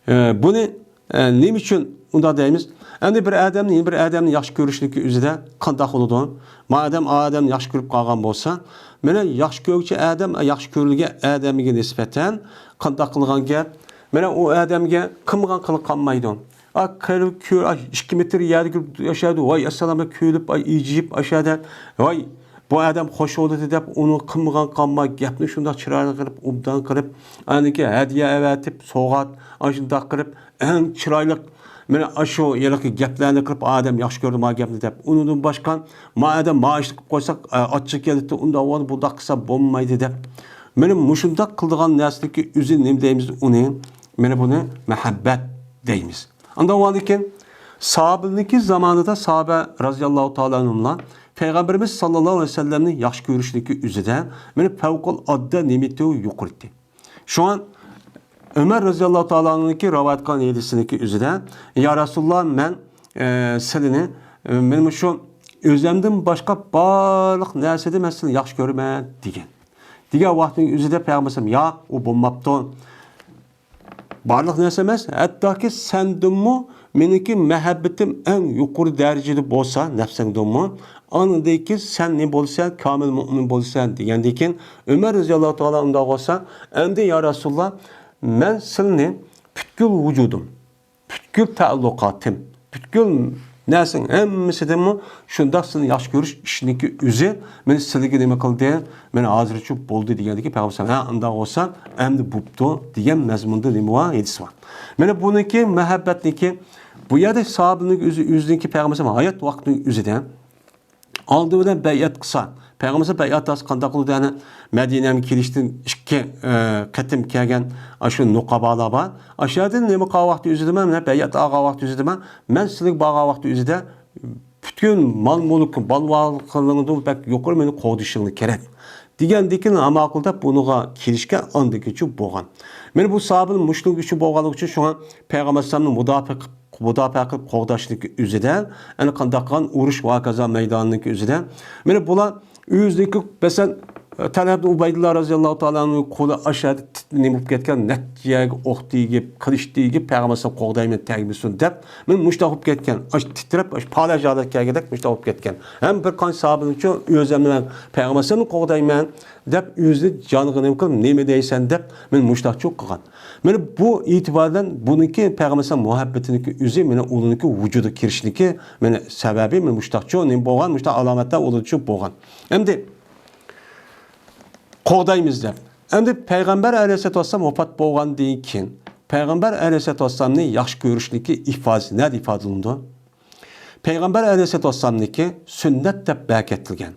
ئە، بۇنى، ئە، نېمە ئۈچۈن ئۇنداق دەيمىز؟ ئەمدى بىر ئادەمنى، بىر ئادەمنى ياخشى كۆرۈشنىڭكى ئۆزىدە قانداق بولىدۇ؟ ما ئادەم ئا ئادەمنى ياخشى كۆرۈپ قالغان بولسا، مانا ياخشى كۆرگۈچى ئادەم، ياخشى كۆرۈلگەن ئادەمگە نىسبەتەن قانداق قىلغان گەپ؟ مانا ئۇ ئادەمگە قىلمىغان قىلىق قالمايدۇ. ئا، قېرىپ كۆر، ئا، ئىككى مېتىر يەردە كۆرۈپ ياشايدۇ. ۋاي، ئەسسالام، كۈلۈپ، ئا، ئىجىيىپ ئاشۇ يەردە. ۋاي، بۇ ئادەم خوش بولدى دەپ، ئۇنىڭ قىلمىغان قالما گەپنى شۇنداق چىرايلىق قىلىپ، ئوبدان قىلىپ، ئانىكى ھەدىيە ئەۋەتىپ، سوۋغات، ئاشۇنداق قىلىپ، ئەڭ چىرايلىق، مانا ئاشۇ ھېلىقى گەپلەرنى قىلىپ، ئادەم ياخشى كۆردى ما گەپنى دەپ. ئۇنىڭدىن باشقا، ما ئادەم ما ئىشنى قىلىپ قويساق، ئا، ئاچچىق كېلىدۇ، ئۇنداق بولغاندا بۇنداق قىلسا بولمايدۇ دەپ. مانا مۇشۇنداق قىلىدىغان نەرسىنىڭكى ئۆزى نېمە دەيمىز ئۇنى؟ مانا بۇنى مەھەببەت دەيمىز. ئاندىن ئۇنىڭدىن كېيىن ساھابىلىكى زامانىدا ساھابە رازىياللاھۇ تائالا ئەنھۇملار پەيغەمبىرىمىز ساللاللاھۇ ئەلەيھى ۋەسەللەمنى ياخشى كۆرۈشلۈكى ئۆزىدە مانا پەۋقۇلئاددە نېمىتى يۇقىرىتى. شۇڭا ئۆمەر رازىياللاھۇ تائالا ئەنھۇنىڭكى رىۋايەت قىلغان ھەدىسىنىڭكى ئۆزىدە، يا رەسۇلاللا، مەن، ئە، سىلىنى، ئە، مەن مۇشۇ ئۆزەمدىن باشقا بارلىق نەرسىدە مەن سىلىنى ياخشى كۆرىمەن دېگەن. دېگەن ۋاقىتنىڭ ئۆزىدە پەيغەمبەر ئەلەيھىسسالام، ياق، ئۇ بولماپتۇ. بارلىق نەرسە ئەمەس، ھەتتاكى سەندىنمۇ مېنىڭكى مەھەببىتىم ئەڭ يۇقىرى دەرىجىدە بولسا، نەپسىڭدىنمۇ، ئاندىن كېيىن سەن نېمە بولىسەن، كامىل مۇئمىن بولىسەن دېگەندىن كېيىن، ئۆمەر رەزىياللاھۇ تائالا ئۇنداق بولسا، ئەمدى يا رەسۇلاللا، مەن سىلىنى پۈتكۈل ۋۇجۇدۇم، پۈتكۈل تەئەللۇقاتىم، پۈتكۈل نەرسىنىڭ ھەممىسىدىنمۇ شۇنداق سىلىنى ياخشى كۆرۈش ئىشنىڭكى ئۆزى مېنى سىلىگە نېمە قىلدى؟ مېنى ھازىرچۇ بولدى دېگەندىكى پەيغەمبەر ھە، ئۇنداق بولسا ئەمدى بوپتۇ دېگەن مەزمۇندا نېمە بار؟ ھەدىس بار. مانا بۇنىڭكى مۇھەببەتنىڭكى، بۇ يەردە ساھابىنىڭ ئۆزى، ئۆزىنىڭكى پەيغەمبەر ھايات ۋاقتىنىڭ ئۆزىدە ئالدى بىلەن بەيئەت قىلسا، پەيغەمبەر بەيئەت ئالسا قانداق قىلىدۇ؟ يەنى مەدىنەگە كېلىشتىن ئىككى، ئە، قېتىم كەلگەن ئاشۇ نۇقابالار بار. ئاشۇ يەردىن نېمە قىلغان ۋاقتى ئۆزىدىمەن، مەن بەيئەت ئالغان ۋاقتى ئۆزىدىمەن، مەن سىلىگە بارغان ۋاقتى ئۆزىدە پۈتۈن مال-مۈلۈك، بال-بارلىقىڭدىن بەك يۇقىرى مېنى قوغدىشىڭلار كېرەك دېگەندىكىن، ھە ماقۇل دەپ بۇنىڭغا كېلىشكەن ئاندىكىچۇ بولغان. مانا بۇ ساھابىنىڭ مۇشۇنىڭ ئۈچۈن بولغانلىقى ئۈچۈن شۇڭا پەيغەمبەر ئەلەيھىسسالامنى مۇداپىئە قىلىپ، مۇداپىئە قىلىپ قوغداشنىڭكى ئۆزىدە، ئەنە قانداق قىلغان ئۇرۇش ۋە ھاكازا مەيدانىنىڭكى ئۆزىدە. مانا بۇلار ئۆزىنىڭكى، مەسىلەن، تەلھە ئىبن ئۇبەيدۇللا رەزىياللاھۇ تائالا ئەنھۇ قولى ئاشۇ يەردە تىت-، نېمە بولۇپ كەتكەن، نەچچە يەرگە ئوق تېگىپ، قىلىچ تېگىپ، پەيغەمبەر ئەلەيھىسسالام قوغدايمەن، تەگمىسۇن دەپ، مانا مۇشۇنداق بولۇپ كەتكەن، ئاشۇ تىترەپ، ئاشۇ پالەچ ھالەتكە كەلگۈدەك مۇشۇنداق بولۇپ كەتكەن. ھەم بىر قانچە ساھابىنىڭچۇ ئۆزى ھەم مەن پەيغەمبەر ئەلەيھىسسالامنى قوغدايمەن دەپ، ئۆزىنى جانىغا نېمە قىلىپ، نېمە دەيسەن دەپ، مانا مۇشۇنداقچۇ قىلغان. مانا بۇ ئېتىبار بىلەن بۇنىڭكى پەيغەمبەر ئەلەيھىسسالام مۇھەببىتىنىڭكى ئۆزى، مانا ئۇنىڭكى ۋۇجۇدىغا كىرىشنىڭكى، مانا سەۋەبى، مانا مۇشۇنداقچۇ نېمە بولغان، مۇشۇنداق ئالامەتلەر ئۇنىڭچۇ بولغان. ئەمدى قوغدايمىز دەپ. ئەمدى پەيغەمبەر ئەلەيھىسسالاتۇ ۋەسسالام ۋاپات بولغاندىن كېيىن، پەيغەمبەر ئەلەيھىسسالاتۇ ۋەسسالامنى ياخشى كۆرۈشنىڭكى ئىپادىسى نەدە ئىپادىلىنىدۇ؟ پەيغەمبەر ئەلەيھىسسالاتۇ ۋەسسالامنىڭكى سۈننەت دەپ بەرىكەتلىگەن.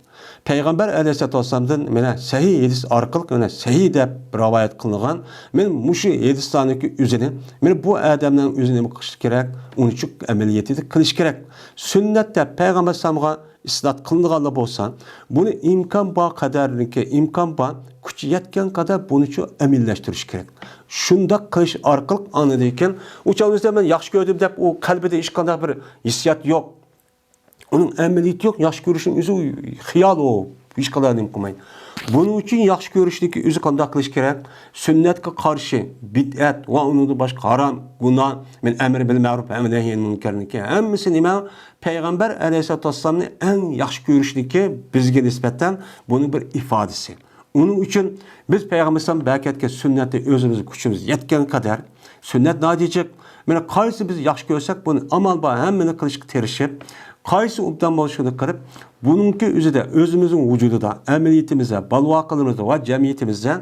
پەيغەمبەر ئەلەيھىسسالاتۇ ۋەسسالامدىن مانا سەھىھ ھەدىس ئارقىلىق، مانا سەھىھ دەپ رىۋايەت قىلىنغان، مانا مۇشۇ ھەدىسلەرنىڭكى ئۆزىنى، مانا بۇ ئادەمنىڭ ئۆزى نېمە قىلىش كېرەك؟ ئۇنى چۈ-، ئەمەلىيىتىدە قىلىش كېرەك. سۈننەت دەپ پەيغەمبەر ئەلەيھىسسالامغا ئىسناد قىلىنغانلا بولسا، بۇنى ئىمكان بار قەدەرنىكى، ئىمكان بار، كۈچى يەتكەن قەدەر بۇنىچۇ ئەمەلىيلەشتۈرۈش كېرەك. شۇنداق قىلىش ئارقىلىق ئاندىن كېيىن ئۇ چاغدا مەن ياخشى كۆردۈم دەپ ئۇ قەلبىدە ھېچقانداق بىر ھېسسىيات يوق. ئۇنىڭ ئەمەلىيىتى يوق، ياخشى كۆرۈشنىڭ ئۆزى خىيال ئۇ، ھېچقانداق نېمە قىلمايدۇ. بۇنىڭ ئۈچۈن ياخشى كۆرۈشنىڭكى ئۆزى قانداق قىلىش كېرەك؟ سۈننەتكە قارشى، بىدئەت ۋە ئۇنىڭدىن باشقا ھارام، گۇناھ، مەن ئەمر بىل مەرۇپ ۋە نەھي ئەنىل مۇنكەرنىڭكى ھەممىسى نېمە؟ پەيغەمبەر ئەلەيھىسسالاتۇ ۋەسسالامنى ئەڭ ياخشى كۆرۈشنىكى بىزگە نىسبەتەن بۇنىڭ بىر ئىپادىسى. ئۇنىڭ ئۈچۈن بىز پەيغەمبەر ئەلەيھىسسالام بەرىكەتكە سۈننەتنى ئۆزىمىز كۈچىمىز يەتكەن قەدەر سۈننەت ناھايىتى جىق. مانا قايسى بىز ياخشى كۆرسەك، بۇنى ئامال بار ھەممىنى قىلىشقا تىرىشىپ، قايسى ئوبدان بولسا شۇنى قىلىپ، بۇنىڭكى ئۆزىدە ئۆزىمىزنىڭ ۋۇجۇدىدا، ئەمەلىيىتىمىزدە، بالىۋاقلىرىمىزدا ۋە جەمئىيىتىمىزدە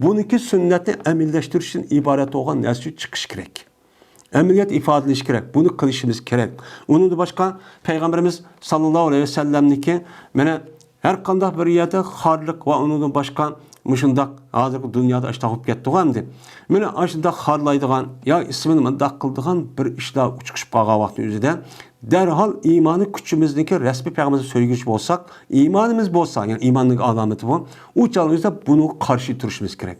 بۇنىڭكى سۈننەتنى ئەمەلىيلەشتۈرۈشتىن ئىبارەت بولغان نەرسە چىقىشى كېرەك. ئەمەلىيەت ئىپادىلىشى كېرەك. بۇنى قىلىشىمىز كېرەك. ئۇنىڭدىن باشقا پەيغەمبىرىمىز ساللاللاھۇ ئەلەيھى ۋەسەللەمنىڭكى مانا ھەر قانداق بىر يەردە خارلىق ۋە ئۇنىڭدىن باشقا مۇشۇنداق ھازىرقى دۇنيادا ئاشۇنداق بولۇپ كەتتىغۇ ئەمدى. مانا ئاشۇنداق خارلايدىغان يا ئىسمىنى مۇنداق قىلىدىغان بىر ئىشلار چىقىشىپ قالغان ۋاقتى ئۆزىدە دەرھال ئىمانى كۈچىمىزنىڭكى رەسمىي پەيغەمبەرنى سۆيگۈچى بولساق، ئىمانىمىز بولسا، يەنى ئىماننىڭ ئالامىتى بۇ، ئۇ چاغدا بۇنىڭغا قارشى تۇرۇشىمىز كېرەك.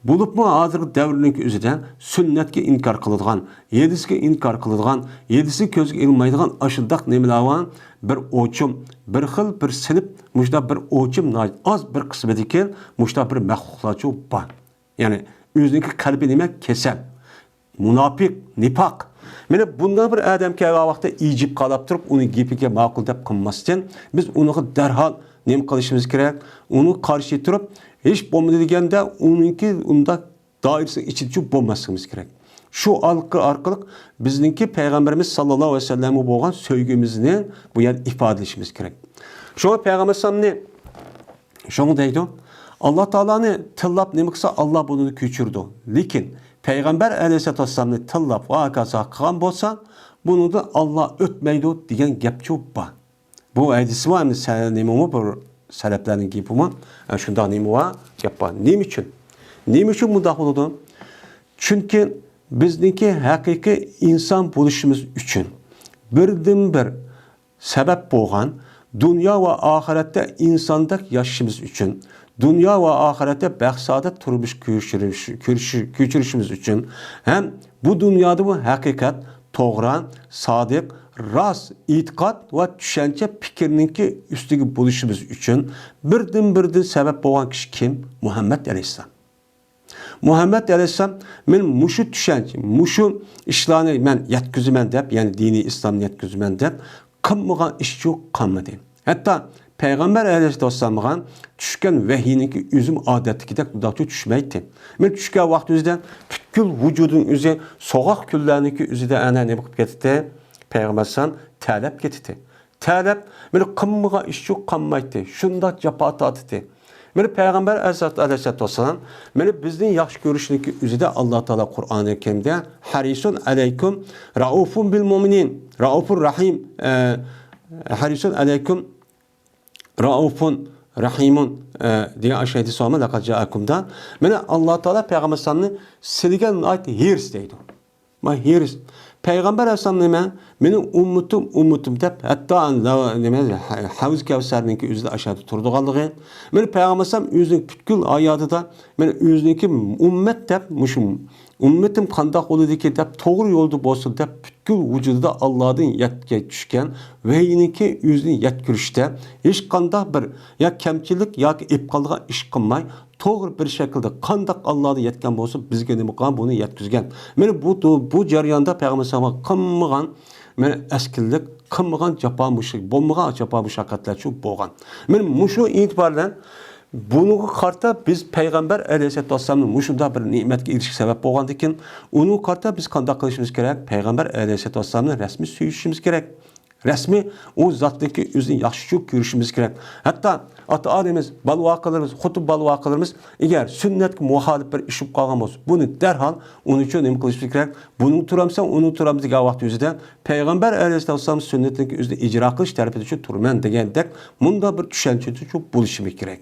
بولۇپمۇ ھازىرقى دەۋرنىڭكى ئۆزىدە سۈننەتكە ئىنكار قىلىدىغان، ھەدىسكە ئىنكار قىلىدىغان، ھەدىسى كۆزگە ئىلمايدىغان ئاشۇنداق نېمىلەر بار؟ بىر ئوچۇم، بىر خىل، بىر سىنىپ، مۇشۇنداق بىر ئوچۇم ناھايىتى ئاز بىر قىسمىدىكى مۇشۇنداق بىر مەخلۇقلارچۇ بار. يەنى ئۆزىنىڭكى قەلبى نېمە؟ كېسەل. مۇناپىق، نىپاق. مانا بۇنداق بىر ئادەم كەلگەن ۋاقىتتا ئىجىپ قالاپ تۇرۇپ، ئۇنىڭ گېپىگە ماقۇل دەپ قىلماستىن، بىز ئۇنىڭغا دەرھال نېمە قىلىشىمىز كېرەك؟ ئۇنىڭغا قارشى تۇرۇپ، ھېچ بولمىدى دېگەندە، ئۇنىڭكى ئۇنداق دائىرىسىنىڭ ئىچىدىچۇ بولماسلىقىمىز كېرەك. شۇ ئارقىلىق بىزنىڭكى پەيغەمبىرىمىز ساللاللاھۇ ئەلەيھى ۋەسەللەمگە بولغان سۆيگۈمىزنى بۇ يەردە ئىپادىلىشىمىز كېرەك. شۇڭا پەيغەمبەر ئەلەيھىسسالامنى شۇڭا دەيدۇ، ئاللا تائالانى تىللاپ نېمە قىلسا، ئاللا بۇنى كۆچۈرىدۇ. لېكىن پەيغەمبەر ئەلەيھىسسالاتۇ ۋەسسالامنى تىللاپ ۋە ھاكازا قىلغان بولسا، بۇنىڭدىن ئاللا ئۆتمەيدۇ دېگەن گەپچۇ بار. بۇ ھەدىسمۇ ئەمدى سە-، نېمىمۇ بىر سەلەپلەرنىڭ گېپىمۇ، ئە، شۇنداق نېمە بار، گەپ بار. نېمە ئۈچۈن؟ نېمە ئۈچۈن بۇنداق بولىدۇ؟ چۈنكى بىزنىڭكى ھەقىقىي ئىنسان بولۇشىمىز ئۈچۈن بىردىنبىر سەۋەب بولغان، دۇنيا ۋە ئاخىرەتتە ئىنساندەك ياشىشىمىز ئۈچۈن، دۇنيا ۋە ئاخىرەتتە بەخت-سائادەت تۇرمۇش كۆچۈرۈش-، كۆرۈش-، كۆچۈرۈشىمىز ئۈچۈن ھەم بۇ دۇنيادىمۇ ھەقىقەت، توغرا، سادىق، راست ئېتىقاد ۋە چۈشەنچە پىكىرنىڭكى ئۈستىگە بولۇشىمىز ئۈچۈن بىردىن-بىردىن سەۋەب بولغان كىشى كىم؟ مۇھەممەد ئەلەيھىسسالام. مۇھەممەد ئەلەيھىسسالام، مەن مۇشۇ چۈشەنچە، مۇشۇ ئىشلارنى مەن يەتكۈزىمەن دەپ، يەنى دىنىي ئىسلامنى يەتكۈزىمەن دەپ قىلمىغان ئىشچۇ قالمىدى. ھەتتا پەيغەمبەر ئەلەيھىسسالامغا چۈشكەن ۋەھىينىڭكى ئۆزىمۇ ئادەتتىكىدەك مۇنداقچە چۈشمەيتتى. مەن چۈشكەن ۋاقىت ئۆزىدە پۈتكۈل ۋۇجۇدىنىڭ ئۆزى سوغۇق كۈنلەرنىڭكى ئۆزىدە ئەنە نېمە قىلىپ كېتەتتى؟ پەيغەمبەر ئەلەيھىسسالام تەلەپ كېتىتى. تەلەپ، مانا قىلمىغان ئىشچۇ قالمايتتى. شۇنداق جاپا تارتىتتى. مانا پەيغەمبەر ئەلەيھىسسالاتۇ ۋەسسالام، مانا بىزنى ياخشى كۆرۈشنىڭكى ئۆزىدە ئاللا تائالا قۇرئانى كەرىمدە ھەرىسۇن ئەلەيكۇم رەئۇفۇن بىل مۇئمىنىن، رەئۇفۇر رەھىم، ئە، ھەرىسۇن ئەلەيكۇم رەئۇفۇن رەھىمۇن، ئە، دېگەن ئاشۇ ھەدىس بارمۇ؟ لەقەد جائەكۇمدا. مانا ئاللا تائالا پەيغەمبەر ئەلەيھىسسالامنى سىلىگە ناھايىتى ھېرىس دەيدۇ. ما ھېرىس. پەيغەمبەر ئەلەيھىسسالام نېمە؟ مېنىڭ ئۈممىتىم، ئۈممىتىم دەپ، ھەتتا نېمە، ھەۋز كەۋسەرنىڭكى ئۆزىدە ئاشۇ يەردە تۇرىدىغانلىقى. مانا پەيغەمبەر ئەلەيھىسسالام ئۆزىنىڭ پۈتكۈل ھاياتىدا، مانا ئۆزىنىڭكى ئۈممەت دەپ، مۇشۇ ئۈممىتىم قانداق بولىدىكىن دەپ، توغرا يولدا بولسۇن دەپ، پۈتكۈل ۋۇجۇدىدا ئاللادىن يەتكە چۈشكەن ۋەھىينىڭكى ئۆزىنى يەتكۈرۈشتە ھېچقانداق بىر يا كەمچىلىك ياكى ئېپ قالىدىغان ئىش قىلماي، توغرا بىر شەكىلدە قانداق ئاللادىن يەتكەن بولسا، بىزگە نېمە قىلغان، بۇنى يەتكۈزگەن. مانا بۇ، بۇ جەرياندا پەيغەمبەر ئەلەيھىسسالامغا قىلمىغان، مانا ئەسكىلىك، قىلمىغان جاپا مۇشۇ، بولمىغان جاپا مۇشەققەتلەرچۇ بولغان. مانا مۇشۇ ئېتىبار بىلەن بۇنىڭغا قارىتا بىز پەيغەمبەر ئەلەيھىسسالاتۇ ۋەسسالامنى مۇشۇنداق بىر نېمەتكە ئېرىشىشكە سەۋەب بولغاندىكىن، ئۇنىڭغا قارىتا بىز قانداق قىلىشىمىز كېرەك؟ پەيغەمبەر ئەلەيھىسسالاتۇ ۋەسسالامنى رەسمىي سۆيۈشىمىز كېرەك. رەسمىي ئۇ زاتنىڭكى ئۆزىنى ياخشى كۆرۈشىمىز كېرەك. ھەتتا ئاتا-ئانىمىز، بالا-ۋاقىلىرىمىز، خوتۇن بالا-ۋاقىلىرىمىز ئەگەر سۈننەتكە مۇخالىپ بىر ئىش بولۇپ قالغان بولسا، بۇنى دەرھال ئۇنىڭ ئۈچۈن نېمە قىلىشىمىز كېرەك؟ بۇنىڭ تۇرامسەن، ئۇنىڭ تۇرامسەن دېگەن ۋاقىت ئۆزىدە پەيغەمبەر ئەلەيھىسسالام سۈننىتىنىڭكى ئۆزىنى ئىجرا قىلىش تەرىپىدە شۇ تۇرىمەن دېگەندەك مۇنداق بىر چۈشەنچىدە شۇ بولۇشىمىز كېرەك.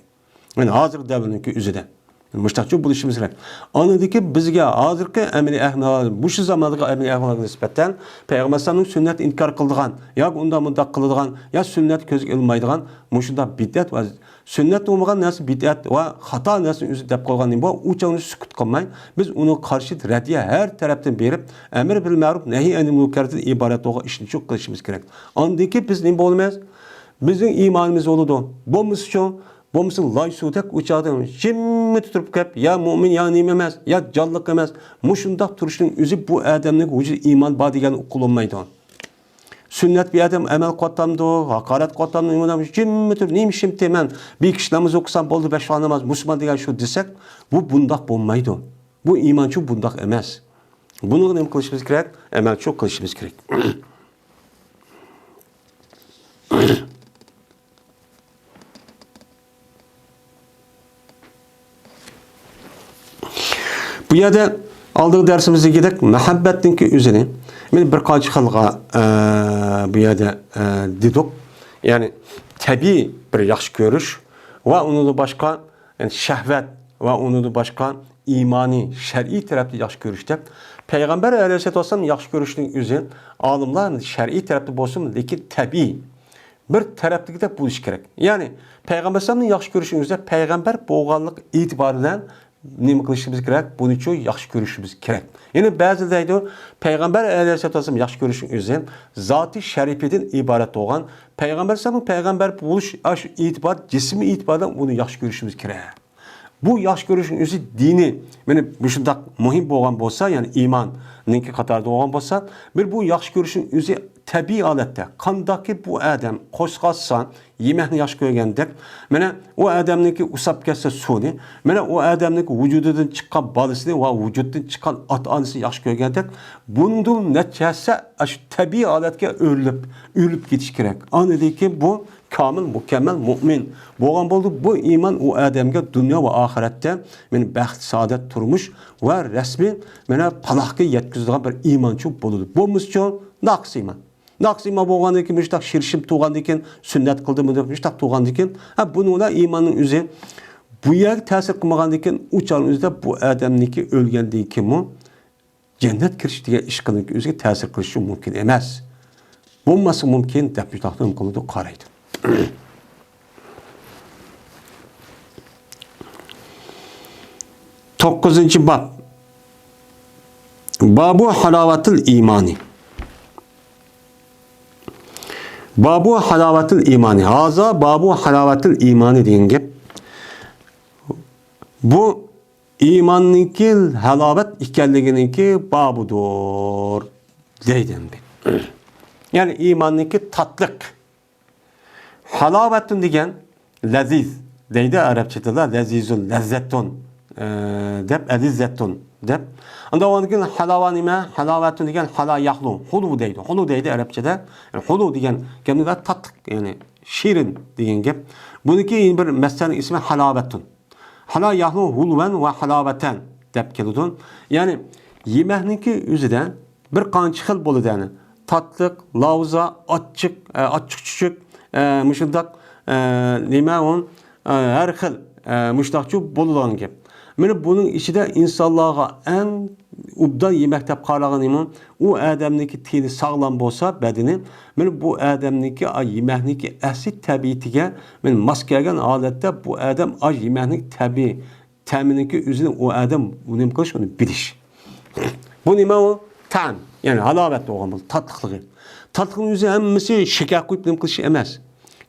يەنى ھازىرقى دەۋرنىڭكى ئۆزىدە. مۇشتاقچۇ بولۇشىمىز كېرەك. ئاندىن كېيىن بىزگە ھازىرقى ئەمەلىي ئەھۋال، مۇشۇ زاماندىكى ئەمەلىي ئەھۋالغا نىسبەتەن پەيغەمبەر ئەلەيھىسسالامنىڭ سۈننەتنى ئىنكار قىلىدىغان ياكى ئۇنداق مۇنداق قىلىدىغان يا سۈننەتنى كۆزگە ئىلمايدىغان مۇشۇنداق بىدئەت ۋە سۈننەت بولمىغان نەرسە بىدئەت ۋە خاتا نەرسىنى ئۆزى دەپ قويغان نېمە بار، ئۇ چاغدا سۈكۈت قىلماي، بىز ئۇنىڭغا قارشى رەددىيە ھەر تەرەپتىن بېرىپ، ئەمر بىل مەرۇپ، نەھى ئەنىل مۇنكەردىن ئىبارەت بولغان ئىشنى شۇ قىلىشىمىز كېرەك. ئاندىن كېيىن بىز نېمە بولىمىز؟ بىزنىڭ ئىمانىمىز بولىدۇ. بولمىسىچۇ؟ بولمىسا لاي سۇدەك ئۇ چاغدا جىممىدە تۇرۇپ كەپ، يا مۆمىن، يا نېمە ئەمەس، يا جانلىق ئەمەس. مۇشۇنداق تۇرۇشنىڭ ئۆزى بۇ ئادەمنىڭ ۋۇجۇدىدا ئىمان بار دېگەننى ئۇقۇلۇنمايدۇ. سۈننەت بىر ئادەم ئەمەل قىلىۋاتامدۇ، ھاقارەت قىلىۋاتامدۇ، نېمە ئادەم جىممىدە تۇرۇپ، نېمە ئىشىمتى مەن بىر كىشى ناماز ئوقۇسام بولدى، بەش ۋاق ناماز، مۇسۇلمان دېگەن شۇ دېسەك، بۇ بۇنداق بولمايدۇ. بۇ ئىمانچۇ بۇنداق ئەمەس. بۇنىڭغا نېمە قىلىشىمىز كېرەك؟ ئەمەلچۇ قىلىشىمىز كېرەك. بۇ يەردە ئالدىنقى دەرسىمىزدىكىدەك مۇھەببەتنىڭكى ئۆزىنى، مانا بىر قانچە خىلغا، ئە، بۇ يەردە، ئە، دېدۇق. يەنى تەبىئىي بىر ياخشى كۆرۈش ۋە ئۇنىڭدىن باشقا، يەنى شەھۋەت ۋە ئۇنىڭدىن باشقا ئىمانىي، شەرئىي تەرەپتە ياخشى كۆرۈش دەپ. پەيغەمبەر ئەلەيھىسسالاتۇ ۋەسسالام ياخشى كۆرۈشنىڭ ئۆزى ئالىملار شەرئىي تەرەپتە بولسىمۇ، لېكىن تەبىئىي بىر تەرەپتىكىدەك بولۇشى كېرەك. يەنى پەيغەمبەر ئەلەيھىسسالامنى ياخشى كۆرۈشنىڭ ئۆزىدە پەيغەمبەر بولغانلىق ئېتىبارى بىلەن نېمە قىلىشىمىز كېرەك؟ بۇنىچۇ ياخشى كۆرۈشىمىز كېرەك. يەنى بەزىلەر دەيدۇ، پەيغەمبەر ئەلەيھىسسالاتۇ ۋەسسالام ياخشى كۆرۈشنىڭ ئۆزى زاتى شەرىپىدىن ئىبارەت بولغان، پەيغەمبەر ئەلەيھىسسالام پەيغەمبەر بولۇش ئاشۇ ئېتىبار، جىسمىي ئېتىبار بىلەن ئۇنى ياخشى كۆرۈشىمىز كېرەك. بۇ ياخشى كۆرۈشنىڭ ئۆزى دىنىي، مانا مۇشۇنداق مۇھىم بولغان بولسا، يەنى ئىماننىڭكى قاتارىدا بولغان بولسا، بىر بۇ ياخشى كۆرۈشنىڭ ئۆزى تەبىئىي ھالەتتە، قانداقكى بۇ ئادەم قورسىقى ئاچسا، يېمەكنى ياخشى كۆرگەندەك، مانا ئۇ ئادەمنىڭكى ئۇسساپ كەتسە سۇنى، مانا ئۇ ئادەمنىڭكى ۋۇجۇدىدىن چىققان بالىسىنى ۋە ۋۇجۇدتىن چىققان ئاتا-ئانىسىنى ياخشى كۆرگەندەك، بۇنىڭدىن نەچچە ھەسسە ئاشۇ تەبىئىي ھالەتكە ئۆرۈلۈپ، ئۆرۈلۈپ كېتىش كېرەك. ئاندىن كېيىن بۇ كامىل، مۇكەممەل مۇئمىن بولغان بولىدۇ. بۇ ئىمان ئۇ ئادەمگە دۇنيا ۋە ئاخىرەتتە، مانا، بەخت، سائادەت، تۇرمۇش ۋە رەسمىي، مانا، پالاھقا يەتكۈزىدىغان بىر ئىمانچۇ بولىدۇ. بولمىسىچۇ، ناقىس ئىمان. ناقىس ئىمان بولغاندىن كېيىن، مۇشۇنداق شىرشىم تۇرغاندىن كېيىن، سۈننەت قىلدىمۇ دەپ مۇشۇنداق تۇرغاندىن كېيىن، ھە، بۇنىڭ بىلەن ئىماننىڭ ئۆزى بۇ يەرگە تەسىر قىلمىغاندىن كېيىن، ئۇ چاغنىڭ ئۆزىدە بۇ ئادەمنىڭكى ئۆلگەندىن كېيىنمۇ جەننەت كىرىش دېگەن ئىشقىنىڭ ئۆزىگە تەسىر قىلىشى مۇمكىن ئەمەس. بولماسلىقى مۇمكىن دەپ مۇشۇنداق نېمە قىلىدۇ، قارايدۇ. توققۇزىنچى باب. بابۇ ھالاۋەتىل ئىمانى. بابۇ ھالاۋەتىل ئىمانى. ھازا بابۇ ھالاۋەتىل ئىمانى دېگەن گەپ. بۇ ئىماننىڭكى ھالاۋەت ئىكەنلىكىنىڭكى بابىدۇر دەيدۇ ئەمدى. يەنى ئىماننىڭكى تاتلىق. ھالاۋەتۇن دېگەن لەزىز دەيدۇ ئەرەبچە تىلدا، لەزىزۇن، لەززەتۇن. ئە، دەپ، ئەلىززەتۇن دەپ. ئاندىن ئۇنىڭدىن كېيىن ھالاۋە نېمە؟ ھالاۋەتۇن دېگەن ھالا يەھلۇ. ھۇلۇ دەيدۇ. ھۇلۇ دەيدۇ ئەرەبچىدە. يەنى ھۇلۇ دېگەن گەپنى تاتلىق، يەنى شېرىن دېگەن گەپ. بۇنىڭكى يەنە بىر مەسدەرنىڭ ئىسمى ھالاۋەتۇن. ھالا يەھلۇ ھۇلۋەن ۋە ھالاۋەتەن دەپ كېلىدۇ. يەنى يېمەكنىڭكى ئۆزىدە بىر قانچە خىل بولىدۇ، يەنى تاتلىق، لاۋزا، ئاچچىق، ئە، ئاچچىق چۈچۈك، ئە، مۇشۇنداق، ئە، نېمە ئۇ، ئە، ھەر خىل، ئە، مۇشۇنداقچۇ بولىدىغان گەپ. مانا بۇنىڭ ئىچىدە ئىنسانلارغا ئەڭ ئوبدان يېمەك دەپ قارىغىنىمۇ، ئۇ ئادەمنىڭكى تېنى ساغلام بولسا، بەدىنى، مانا بۇ ئادەمنىڭكى، ئا، يېمەكنىڭكى ئەسلى تەبىئىتىگە، مانا ماس كەلگەن ھالەتتە بۇ ئادەم ئاش يېمەكنىڭ تەبىئىي تەمىنىڭكى ئۆزىنى ئۇ ئادەم نېمە قىلىش، ئۇنى بىلىش. بۇ نېمە ئۇ؟ تەم. يەنى ھالاۋەت بولغان بولىدۇ، تاتلىقلىقى. تاتلىقنىڭ ئۆزى ھەممىسى شېكەر قۇيۇپ نېمە قىلىش ئەمەس.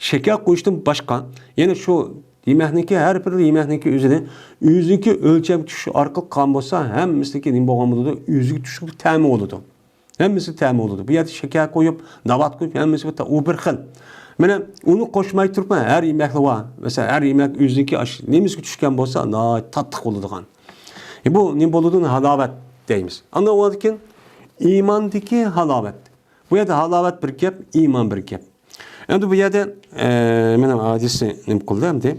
شېكەر قۇيۇشتىن باشقا، يەنە شۇ يېمەكنىڭكى، ھەر بىر يېمەكنىڭكى ئۆزىنى، ئۆزىنىڭكى ئۆلچەمگە چۈشۈش ئارقىلىق قىلغان بولسا، ھەممىسىنىڭكى نېمە بولغان بولىدۇ؟ ئۆزىگە تۇشلۇق تەمى بولىدۇ. ھەممىسى تەمى بولىدۇ. بۇ يەردە شېكەر قويۇپ، ناۋات قويۇپ، ھەممىسى بىر تا-، ئۇ بىر خىل. مانا ئۇنى قوشماي تۇرۇپ، ھەر يېمەكلىك بار. مەسىلەن، ھەر يېمەك ئۆزىنىڭكى ئاش-، نېمىسىگە چۈشكەن بولسا، ناھايىتى تاتلىق بولىدىغان. ئە، بۇ نېمە بولىدۇ؟ ھالاۋەت دەيمىز. ئاندىن ئۇنىڭدىن كېيىن ئىماندىكى ھالاۋەت. بۇ يەردە ھالاۋەت بىر گەپ، ئىمان بىر گەپ. ئەمدى بۇ يەردە، ئە، مانا ھەدىسنى نېمە قىلدى ئەمدى؟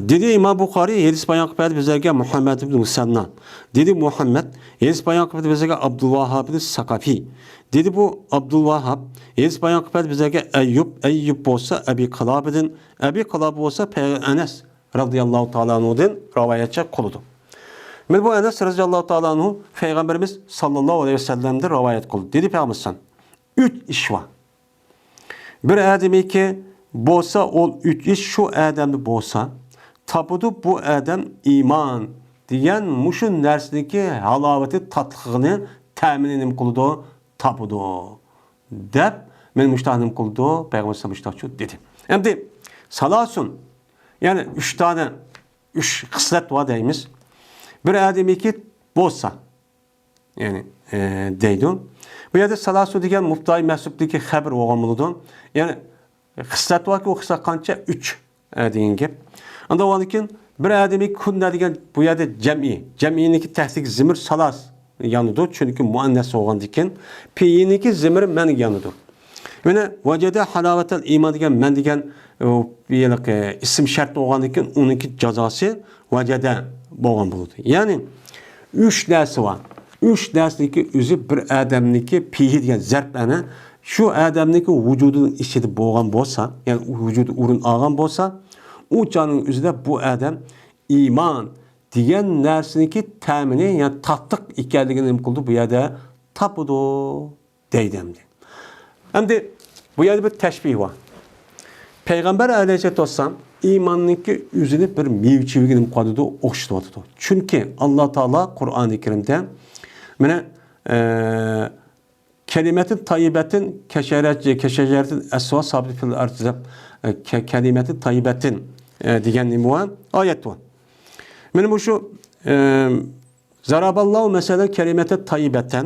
دېدى ئىمام بۇخارىي، ھەدىس بايان قىلىپ بەردى بىزلەرگە مۇھەممەد ئىبن مۇسەننا. دېدى مۇھەممەد، ھەدىس بايان قىلىپ بەردى بىزلەرگە ئابدۇلۋاھاب ئىبن ساقافى. دېدى بۇ ئابدۇلۋاھاب، ھەدىس بايان قىلىپ بەردى بىزلەرگە ئەييۇب، ئەييۇب بولسا ئەبى قىلابىدىن، ئەبى قىلابە بولسا پەي-، ئەنەس رەزىياللاھۇ تائالا ئەنھۇدىن رىۋايەتچى قىلىدۇ. مانا بۇ ئەنەس رەزىياللاھۇ تائالا ئەنھۇ پەيغەمبىرىمىز ساللاللاھۇ ئەلەيھى ۋەسەللەمدىن رىۋايەت قىلدى. دېدى پەيغەمبىرىمىز، ئۈچ ئىش بار. بىر ئادەمنىڭكى بولسا، ئۇ ئۈچ ئىش شۇ ئادەمدە بولسا، تاپىدۇ بۇ ئادەم ئىمان دېگەن مۇشۇ نەرسىنىڭكى ھالاۋىتى، تاتلىقىنى، تەمىنى نېمە قىلىدۇ؟ تاپىدۇ، دەپ، مانا مۇشۇنداق نېمە قىلىدۇ؟ پەيغەمبەر مۇشۇنداقچۇ دېدى. ئەمدى سالاسۇن، يەنى ئۈچ دانە، ئۈچ خىسلەت بار دەيمىز. بىر ئادەمنىڭكى بولسا، يەنى، ئە، دەيدۇ. بۇ يەردە سالاسۇ دېگەن مۇبتەدا مەھزۇپتىكى خەۋەر بولغان بولىدۇ. يەنى خىسلەت باركى، ئۇ خىسلەت قانچە؟ ئۈچ، ئە، دېگەن گەپ. ئاندىن ئۇنىڭدىن كېيىن بىر ئادەمنىڭكى كۇننا دېگەن بۇ يەردە جەمئىي. جەمئىينىڭكى تەھتىدىكى زىمىر سالاس يانىدۇ، چۈنكى مۇئەننەس بولغاندىن كېيىن. پېئىلنىڭكى زىمىرى مەنگە يانىدۇ. يەنە ۋەجەدە ھالاۋەتەل ئىمان دېگەن مەن دېگەن، ئۇ، ھېلىقى ئىسىم شەرت بولغاندىن كېيىن ئۇنىڭكى جازاسى ۋەجەدە بولغان بولىدۇ. يەنى ئۈچ نەرسە بار. ئۈچ نەرسىنىڭكى ئۆزى بىر ئادەمنىڭكى پېئىل دېگەن زەرپ ئەنە شۇ ئادەمنىڭكى ۋۇجۇدىنىڭ ئىچىدە بولغان بولسا، يەنى ۋۇجۇدى ئورۇن ئالغان بولسا، ئۇ چاغنىڭ ئۆزىدە بۇ ئادەم ئىمان دېگەن نەرسىنىڭكى تەمىنى، يەنى تاتلىق ئىكەنلىكىنى نېمە قىلىدۇ؟ بۇ يەردە تاپىدۇ. دەيدۇ ئەمدى. ئەمدى بۇ يەردە بىر تەشبىھ بار. پەيغەمبەر ئەلەيھىسسالاتۇ ۋەسسالام ئىماننىڭكى ئۆزىنى بىر مېۋە چېۋىگە نېمە قىلىۋاتىدۇ؟ ئوخشىتىۋاتىدۇ. چۈنكى ئاللا تائالا قۇرئانى كەرىمدە مانا، ئە، كەلىمەتىن تەييىبەتىن كەشەرەت-، كەشەجەرەتىن ئەسۋا سابىت فىل ئەرز دەپ، ئە، كە-، كەلىمەتىن تەييىبەتىن، ئە، دېگەن نېمە بار؟ ئايەت بار. مانا مۇشۇ، ئە، زەرەبەللاھۇ مەسەلەن كەلىمەتە تەييىبەتەن،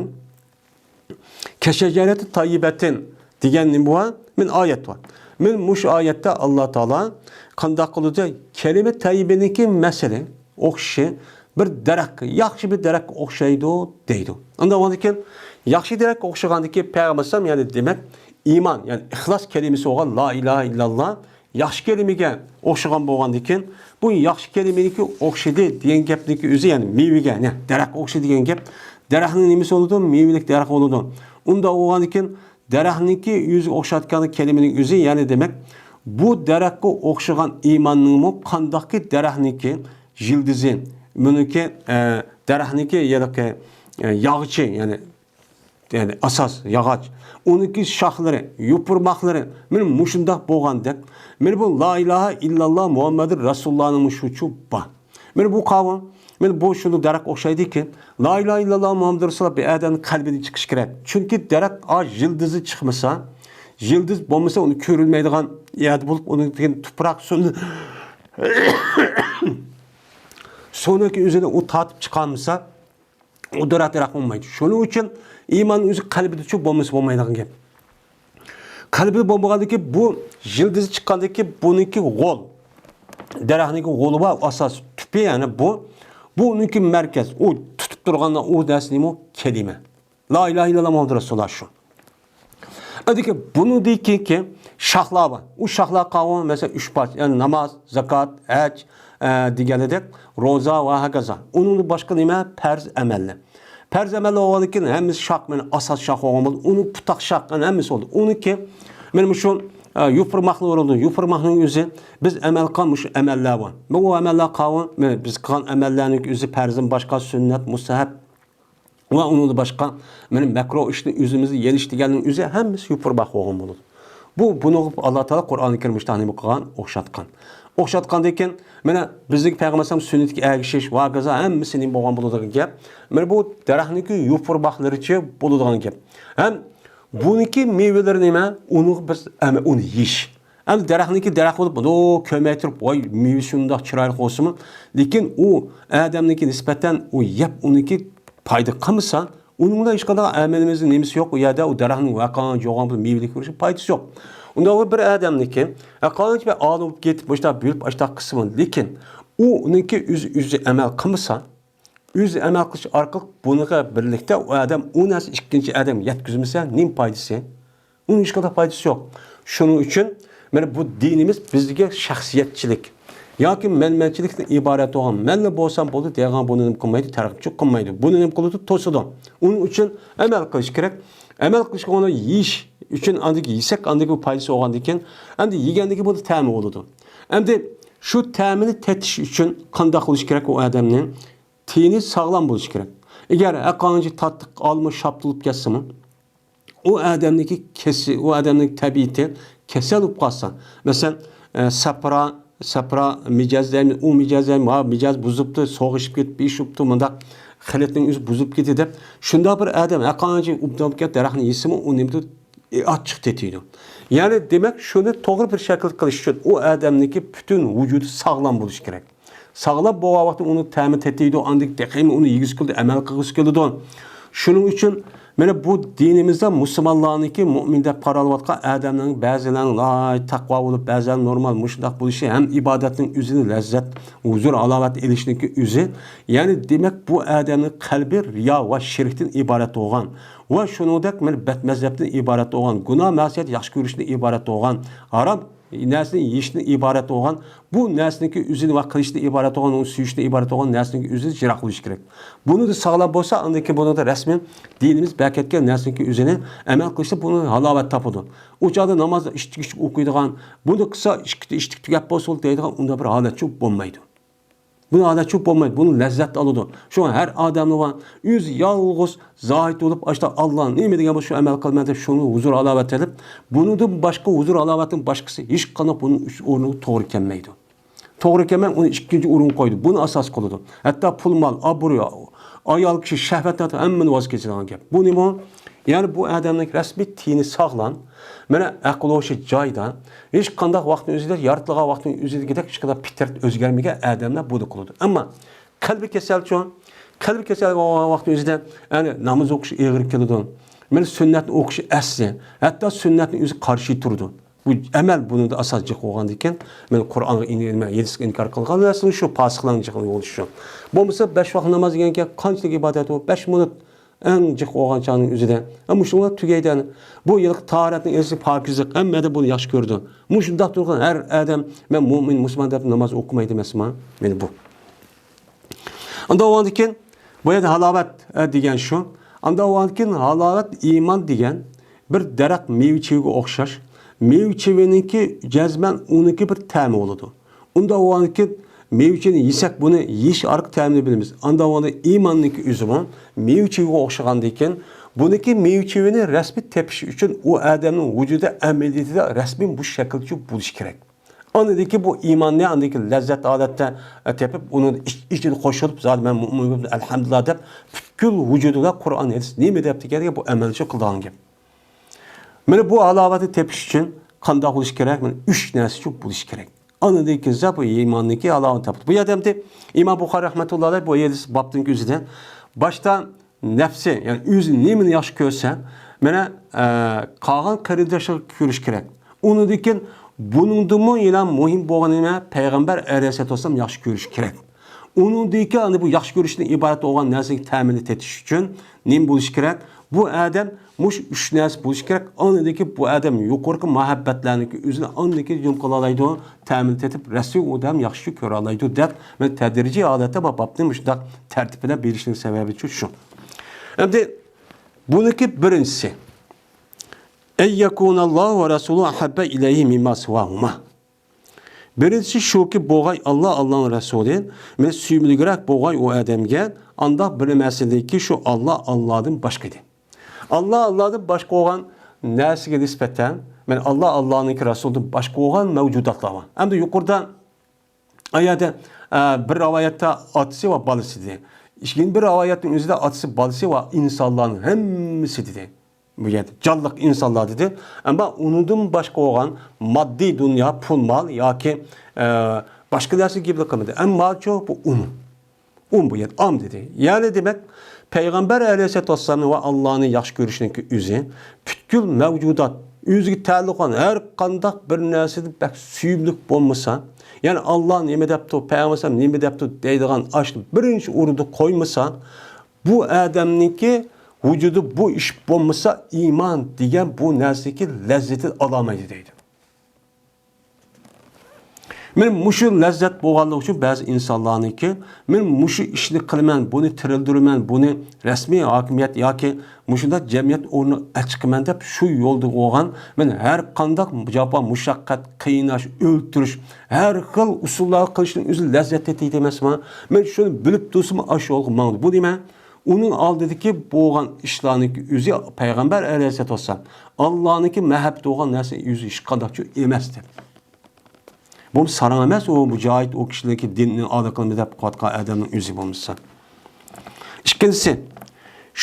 كەشەجەرەتە تەييىبەتىن دېگەن نېمە بار؟ مىن ئايەت بار. مىن مۇشۇ ئايەتتە ئاللا تائالا قانداق قىلدى؟ كەلىمە تەييىبىنىڭكى مەسىلى، ئوخشىشى بىر دەرەخكە، ياخشى بىر دەرەخكە ئوخشايدۇ دەيدۇ. ئاندىن ئۇنىڭدىن كېيىن ياخشى دەرەخكە ئوخشىغاندىن كېيىن پەيغەمبەر ئەلەيھىسسالام، يەنى دېمەك ئىمان، يەنى ئىخلاس كەلىمىسى بولغان لا ئىلاھە ئىللاللا، ياخشى كەلىمىگە ئوخشىغان بولغاندىكىن، بۇ ياخشى كەلىمىنىڭكى ئوخشىدى دېگەن گەپنىڭكى ئۆزى، يەنى مېۋىگە، نە، دەرەخ ئوخشىدى دېگەن گەپ، دەرەخنىڭ نېمىسى بولىدۇ؟ مېۋىلىك دەرەخ بولىدۇ. ئۇنداق بولغاندىكىن، دەرەخنىڭكى ئۆزىگە ئوخشايدىغان كەلىمىنىڭ ئۆزى، يەنى دېمەك، بۇ دەرەخكە ئوخشىغان ئىماننىڭمۇ قانداقكى دەرەخنىڭكى يىلدىزى، بۇنىڭكى، ئە، دەرەخنىڭكى ھېلىقى، ئە، ياغىچى، يەنى يەنى ئاساس، ياغاچ، ئۇنىڭكى شاخلىرى، يوپۇرماقلىرى، مانا مۇشۇنداق بولغاندەك، مانا بۇ لا ئىلاھە ئىللاللا مۇھەممەدۇر رەسۇلۇللانىڭمۇ شۇچۇ بار. مانا بۇ قاۋۇن، مانا بۇ شۇنىڭ دەرەخ ئوخشايدىكەن. لا ئىلاھە ئىللاللا مۇھەممەدۇر رەسۇلۇللا بىر ئادەمنىڭ قەلبىدىن چىقىشى كېرەك. چۈنكى دەرەخ ئاز يىلدىزى چىقمىسا، يىلدىز بولمىسا ئۇنى كۆرۈلمەيدىغان يەردە بولۇپ، ئۇنىڭ دېگەن تۇپراق سۇنى، سۇنىڭكى ئۆزىنى ئۇ تارتىپ چىقارمىسا، ئۇ دەرەخ دەرەخ بولمايدۇ. شۇنىڭ ئۈچۈن ئىمان ئۆزى قەلبىدىچۇ بولمىسا بولمايدىغان گەپ. قەلبىدە بولمىغاندىكى بۇ يىلدىزى چىققاندىكى بۇنىڭكى غول. دەرەخنىڭكى غولى بار، ئاساس تۈپى، يەنى بۇ. بۇ ئۇنىڭكى مەركەز. ئۇ تۇتۇپ تۇرغان ئۇ نەرسە نېمە؟ كەلىمە. لا ئىلاھە ئىللاللا مۇھەممەدۇر رەسۇلۇللا شۇ. ئەمدىكى بۇنىڭدىن كېيىنكى شاخلار بار. ئۇ شاخلار قاۋۇ، مەسىلەن، ئۈچ پارچە، يەنى ناماز، زاكات، ھەج، ئە، دېگەندەك، روزا ۋە ھاكازا. ئۇنىڭدىن باشقا نېمە؟ پەرز ئەمەللەر. پەرز ئەمەللەر بولغاندىن كېيىن ھەممىسى شاخ، مانا ئاساس شاخ بولغان بولىدۇ. ئۇنىڭ پۇتاق شاخ، يەنى ھەممىسى بولىدۇ. ئۇنىڭكى، ئە، يوپۇرماقلىرى بولىدۇ. يوپۇرماقنىڭ ئۆزى بىز ئەمەل قىلغان مۇشۇ ئەمەللەر بار. بۇ ئەمەللەر قاۋۇ، مانا بىز قىلغان ئەمەللەرنىڭ ئۆزى پەرزدىن باشقا سۈننەت، مۇستەھەب، ۋە ئۇنىڭدىن باشقا، مانا مەكرۇھ ئىشنى ئۆزىمىزنى يېنىش دېگەننىڭ ئۆزى ھەممىسى يوپۇرماق بولغان بولىدۇ. بۇ، بۇنىڭغا ئاللا تائالا قۇرئانى كەرىمدە مۇشۇنداق نېمە قىلغان؟ ئوخشاتقان. ئوخشاتقاندىن كېيىن، مانا بىزنىڭ پەيغەمبەر ئەلەيھىسسالام سۈننىتىگە ئەگىشىش ۋە ھاكازا ھەممىسى نېمە بولغان بولىدىغان گەپ. مانا بۇ دەرەخنىڭكى يوپۇرماقلىرىچە بولىدىغان گەپ. ھەم بۇنىڭكى مېۋىلىرى نېمە؟ ئۇنىڭغا بىز، ئەمە، ئۇنى يېيىش. ئەمدى دەرەخنىكى دەرەخ بولۇپ، مۇنداق كۆمەيتۈرۈپ، ۋاي، مېۋىسى شۇنداق چىرايلىق بولسىمۇ، لېكىن ئۇ ئادەمنىڭكى نىسبەتەن ئۇ يەپ ئۇنىڭكى پايدا قىلمىسا، ئۇنىڭ بىلەن ھېچقانداق ئەمىلىمىزنىڭ نېمىسى يوق. ئۇ يەردە ئۇ دەرەخنىڭ ۋەقەڭ جوغان بولۇپ مېۋىلىك كۆرۈشى پايدىسى يوق. ئۇنداق بىر ئادەمنىكى ھەققانىچ بىر ئالىم بولۇپ كېتىپ، مۇشۇنداق بۆلۈپ ئاشتاق قىسمى، لېكىن ئۇ ئۇنىڭكى ئۆزى، ئۆزى ئەمەل قىلمىسا، ئۆزى ئەمەل قىلىش ئارقىلىق بۇنىڭغا بىرلىكتە ئۇ ئادەم ئۇ نەرسە ئىككىنچى ئادەمگە يەتكۈزمىسە، نېمە پايدىسى؟ ئۇنىڭ ھېچقانداق پايدىسى يوق. شۇنىڭ ئۈچۈن مانا بۇ دىنىمىز بىزگە شەخسىيەتچىلىك ياكى مەنمەنچىلىكتىن ئىبارەت بولغان، مەنلا بولسام بولدى دەيدىغان بۇنى نېمە قىلمايدۇ، تەرغىبچى قىلمايدۇ. بۇنى نېمە قىلىدۇ؟ توسىدۇ. ئۇنىڭ ئۈچۈن ئەمەل قىلىش كېرەك. ئەمەل قىلىشقا ئۇنى يېيىش ئۈچۈن ئاندىن كېيىن يېسەك، ئاندىن كېيىن بۇ پايدىسى بولغاندىن كېيىن، ئەمدى يېگەندىن كېيىن بۇنىڭ تەمى بولىدۇ. ئەمدى شۇ تەمىنى تېتىش ئۈچۈن قانداق بولۇش كېرەك ئۇ ئادەمنىڭ؟ تېنى ساغلام بولۇشى كېرەك. ئەگەر ھەققانچە تاتلىق ئالما شاپتۇلۇپ كەتسىمۇ، ئۇ ئادەمنىڭكى كېسى-، ئۇ ئادەمنىڭ تەبىئىتى كېسەل بولۇپ قالسا، مەسىلەن، ئە، سەپرا، سەپرا مىجەز دەيمىز، ئۇ مىجەز دەيمىز، ھا، مىجەز بۇزۇپتۇ، سوغۇشۇپ كېتىپ، ئىششىپتۇ، مۇنداق خىلىتىنىڭ ئۆزى بۇزۇلۇپ كېتىدۇ دەپ، شۇنداق بىر ئادەم ھەققانچە ئوبدان بولۇپ كەتسە، دەرەخنى يېسىمۇ، ئۇ نېمىدۇ؟ ئاچچىق تېتىيدۇ. يەنى دېمەك، شۇنى توغرا بىر شەكىلدە قىلىش ئۈچۈن ئۇ ئادەمنىڭكى پۈتۈن ۋۇجۇدى ساغلام بولۇشى كېرەك. ساغلام بولغان ۋاقىتتا ئۇنىڭ تەمى تېتىيدۇ، ئاندىن تېخىمۇ ئۇنى يېگۈسى كېلىدۇ، ئەمەل قىلغۇسى كېلىدۇ. شۇنىڭ ئۈچۈن مانا بۇ دىنىمىزدا مۇسۇلمانلارنىڭكى مۆمىن دەپ قارالىۋاتقان ئادەمنىڭ بەزىلەرنىڭ ناھايىتى تەقۋا بولۇپ، بەزىلەر نورمال مۇشۇنداق بولۇشى ھەم ئىبادەتنىڭ ئۆزىنى لەززەت، ھۇزۇر، ھالاۋەت ئېلىشنىڭكى ئۆزى. يەنى دېمەك، بۇ ئادەمنىڭ قەلبى رىيا ۋە شىركتىن ئىبارەت بولغان. ۋە شۇنىڭدەك مانا بەتمەزھەپتىن ئىبارەت بولغان، گۇناھ، مەسىيەت ياخشى كۆرۈشتىن ئىبارەت بولغان، ھارام نەرسىنى يېيىشتىن ئىبارەت بولغان، بۇ نەرسىنىڭكى ئۆزىنى ۋە قىلىشتىن ئىبارەت بولغان، ئۇنى سۆيۈشتىن ئىبارەت بولغان نەرسىنىڭكى ئۆزىدىن يىراق بولۇش كېرەك. بۇنىڭدا ساغلام بولسا، ئاندىن كېيىن بۇنىڭدا رەسمىي دىنىمىز بەركەتكە نەرسىنىڭكى ئۆزىنى ئەمەل قىلىشتا بۇنى ھالاۋەت تاپىدۇ. ئۇ چاغدا نامازدا ئىشتىك ئىشتىك ئوقۇيدىغان، بۇنى قىلسا ئىككى ئىشتىك تۈگەپ بولسۇن دەيدىغان ئۇنداق بىر ھالەتچۇ بولمايدۇ. بۇنى ئادەتچۇ بولمايدۇ، بۇنى لەززەت ئالىدۇ. شۇڭا ھەر ئادەمنىڭ ئۆزى يالغۇز زاھىت بولۇپ، ئاشتا ئاللا نېمە دېگەن بولسا شۇ ئەمەل قىلىمەن دەپ شۇنى ھۇزۇر ھالاۋەت ئېلىپ، بۇنىڭدىن باشقا ھۇزۇر ھالاۋەتنىڭ باشقىسى ھېچقانداق بۇنىڭ ئۈچ ئورنىغا توغرا كەلمەيدۇ. توغرا كەلمەي، ئۇنى ئىككىنچى ئورۇنغا قويىدۇ. بۇنى ئاساس قىلىدۇ. ھەتتا پۇل مال، ئابرۇي، ئايال كىشى، شەھۋەتلەردىن ھەممىنى ۋاز كېچىدىغان گەپ. بۇ نېمە؟ يەنى بۇ ئادەمنىڭ رەسمىي تېنى ساغلام، مانا ئەقىل ھوشى جايدا، ھېچقانداق ۋاقىتنىڭ ئۆزىدە، يارىتىلغان ۋاقىتنىڭ ئۆزىدىكىدەك ھېچقانداق پىترەت ئۆزگەرمىگەن ئادەملەر بۇنى قىلىدۇ. ئەمما قەلبى كېسەلچۇ، قەلبى كېسەل بولغان ۋاقىتنىڭ ئۆزىدە، يەنى ناماز ئوقۇش ئېغىر كېلىدۇ. مانا سۈننەتنى ئوقۇش ئەسلى، ھەتتا سۈننەتنىڭ ئۆزى قارشى تۇرىدۇ. بۇ ئەمەل بۇنىڭدا ئاساس جىق بولغاندىكىن، مانا قۇرئانغا ئىن-، نېمە، ھەدىسكە ئىنكار قىلغان نەرسىنىڭ شۇ پاسىقلارنىڭ جىق يولى شۇ. بولمىسا بەش ۋاق ناماز دېگەن گەپ قانچىلىك ئىبادەت بۇ؟ بەش مىنۇت. ئەڭ جىق بولغان چاغنىڭ ئۆزىدە. ھە، مۇشۇنىڭ بىلەن تۈگەيدۇ. بۇ ھېلىقى تاھارەتنىڭ ئەسلى پاكىزلىق، ھەممە ئادەم بۇنى ياخشى كۆرىدۇ. مۇشۇنداق تۇرغان ھەر ئادەم، مەن مۆمىن، مۇسۇلمان دەپ ناماز ئوقۇمايدۇ ئەمەسمۇ؟ مانا بۇ. ئاندىن ئۇنىڭدىن كېيىن، بۇ يەردە ھالاۋەت، ئە، دېگەن شۇ. ئاندىن ئۇنىڭدىن كېيىن ھالاۋەت ئىمان دېگەن بىر دەرەخ مېۋە چېۋىگە ئوخشاش. مېۋە چېۋىنىڭكى جەزمەن ئۇنىڭكى بىر تەمى بولىدۇ. ئۇنداق بولغاندىكىن، مېۋىچىنى يېسەك، بۇنى يېيىش ئارقا تەمىنى بىلىمىز. ئانداق بولغاندا ئىماننىڭكى ئۆزىمۇ مېۋىچىگە ئوخشىغاندىكىن، بۇنىڭكى مېۋىچىۋىنى رەسمىي تېپىش ئۈچۈن ئۇ ئادەمنىڭ ۋۇجۇدى ئەمەلىيىتىدە رەسمىي بۇ شەكىلچە بولۇشى كېرەك. ئاندىن كېيىن بۇ ئىماننى ئاندىن كېيىن لەززەت ھالەتتە تېپىپ، ئۇنى ئىچ-، ئىچىدە قوشۇلۇپ، زادى مەن مۆمىن، ئەلھەمدۇلىللا دەپ، پۈتكۈل ۋۇجۇدىدا قۇرئان، ھەدىس نېمە دەپتىكەن دېگەن بۇ ئەمەلچە قىلىدىغان گەپ. مانا بۇ ھالاۋەتنى تېپىش ئۈچۈن قانداق بولۇش كېرەك؟ مانا ئۈچ نەرسە بولۇش كېرەك. ئاندىن كېيىن بۇ ئىماننىڭكى ھالاۋىتى تاپىدۇ. بۇ يەردە ئەمدى ئىمام بۇخارىي رەھمەتۇللا ئەلەيھ بۇ ھەدىس بابتىن كۆزىدە باشتا نەپسى، يەنى ئۆزى نېمىنى ياخشى كۆرسە، مانا، ئە، قالغان قېرىنداشلىرىغا كۆرۈش كېرەك. ئۇنىڭدىن كېيىن بۇنىڭدىنمۇ يەنە مۇھىم بولغىنى نېمە؟ پەيغەمبەر ئەلەيھىسسالاتۇ ۋەسسالام ياخشى كۆرۈش كېرەك. ئۇنىڭدىكى ئەنە بۇ ياخشى كۆرۈشتىن ئىبارەت بولغان نەرسىگە تەمىنى تېتىش ئۈچۈن نېمە بولۇش كېرەك؟ بۇ ئادەم مۇشۇ ئۈچ نەرسە بولۇش كېرەك. ئاندىن كېيىن بۇ ئادەم يۇقىرىقى مۇھەببەتلەرنىڭكى ئۆزىنى ئاندىن كېيىن نېمە قىلالايدۇ؟ تەمىن تېتىپ، رەسمىي ئۇ ئادەم ياخشى كۆرەلەيدۇ دەپ، مەن تەدرىجىي ھالەتتە بۇ بابنى مۇشۇنداق تەرتىپ بىلەن بېرىشنىڭ سەۋەبى شۇ. ئەمدى بۇنىڭكى بىرىنچىسى، ئەن يەكۇنەللاھۇ ۋە رەسۇلۇھۇ ئەھەببە ئىلەيھى مىمما سىۋاھۇما. بىرىنچىسى شۇكى، بولغاي ئاللا، ئاللانىڭ رەسۇلى مەن سۆيۈملۈكرەك بولغاي ئۇ ئادەمگە، ئانداق بىر مەسىلىدىكى شۇ ئاللا، ئاللادىن باشقا ئىدى. ئاللا، ئاللادىن باشقا بولغان نەرسىگە نىسبەتەن، مەن ئاللا، ئاللانىڭكى رەسۇلىدىن باشقا بولغان مەۋجۇداتلار بار. ئەمدى يۇقىرىدا ئايەتتە، ئە، بىر رىۋايەتتە ئاتىسى ۋە بالىسى دېدى. يەنە بىر رىۋايەتنىڭ ئۆزىدە ئاتىسى، بالىسى ۋە ئىنسانلارنىڭ ھەممىسى دېدى. بۇ يەردە جانلىق ئىنسانلار دېدى. ئەمما ئۇنىڭدىن باشقا بولغان ماددىي دۇنيا، پۇل، مال ياكى، ئە، باشقا نەرسە گەپنى قىلمىدى. ئەمماچۇ بۇ ئۇم. ئۇم بۇ يەردە ئام دېدى. يەنى دېمەك، پەيغەمبەر ئەلەيھىسسالاتۇ ۋەسسالامنى ۋە ئاللانى ياخشى كۆرۈشنىڭكى ئۆزى پۈتكۈل مەۋجۇدات، ئۆزىگە تەئەللۇق بولغان ھەر قانداق بىر نەرسىدىن بەك سۆيۈملۈك بولمىسا، يەنى ئاللا نېمە دەپتۇ، پەيغەمبەر نېمە دەپتۇ دەيدىغان ئاشۇ بىرىنچى ئورۇندا قويمىسا، بۇ ئادەمنىڭكى ۋۇجۇدى بۇ ئىش بولمىسا، ئىمان دېگەن بۇ نەرسىدىكى لەززىتىنى ئالالمايدۇ دەيدۇ. مەن مۇشۇ لەززەت بولغانلىقى ئۈچۈن بەزى ئىنسانلارنىڭكى، مەن مۇشۇ ئىشنى قىلىمەن، بۇنى تىرىلدۈرىمەن، بۇنى رەسمىي ھاكىمىيەت ياكى مۇشۇنداق جەمئىيەت ئورنىغا چىقىمەن دەپ شۇ يولدا بولغان، مەن ھەر قانداق جاپا، مۇشەققەت، قىيناش، ئۆلتۈرۈش، ھەر خىل ئۇسۇللارغا قىلىشنىڭ ئۆزى لەززەت تېتىيدۇ ئەمەسمۇ؟ مەن شۇنى بىلىپ تۇرسىمۇ ئاشۇ يولغا ماڭدى. بۇ نېمە؟ ئۇنىڭ ئالدىدىكى بولغان ئىشلارنىڭكى ئۆزى پەيغەمبەر ئەلەيھىسسالاتۇ ۋەسسالام ئاللانىڭكى مەھەببىتى بولغان نەرسە ئۆزى ھېچقانداقچۇ ئەمەس دەپ. بولمىسا ساراڭ ئەمەس ئۇ مۇجاھىد، ئۇ كىشىلەركى دىننى ئادا قىلىمەن دەپ قىلىۋاتقان ئادەمنىڭ ئۆزى بولمىسا. ئىككىنچىسى،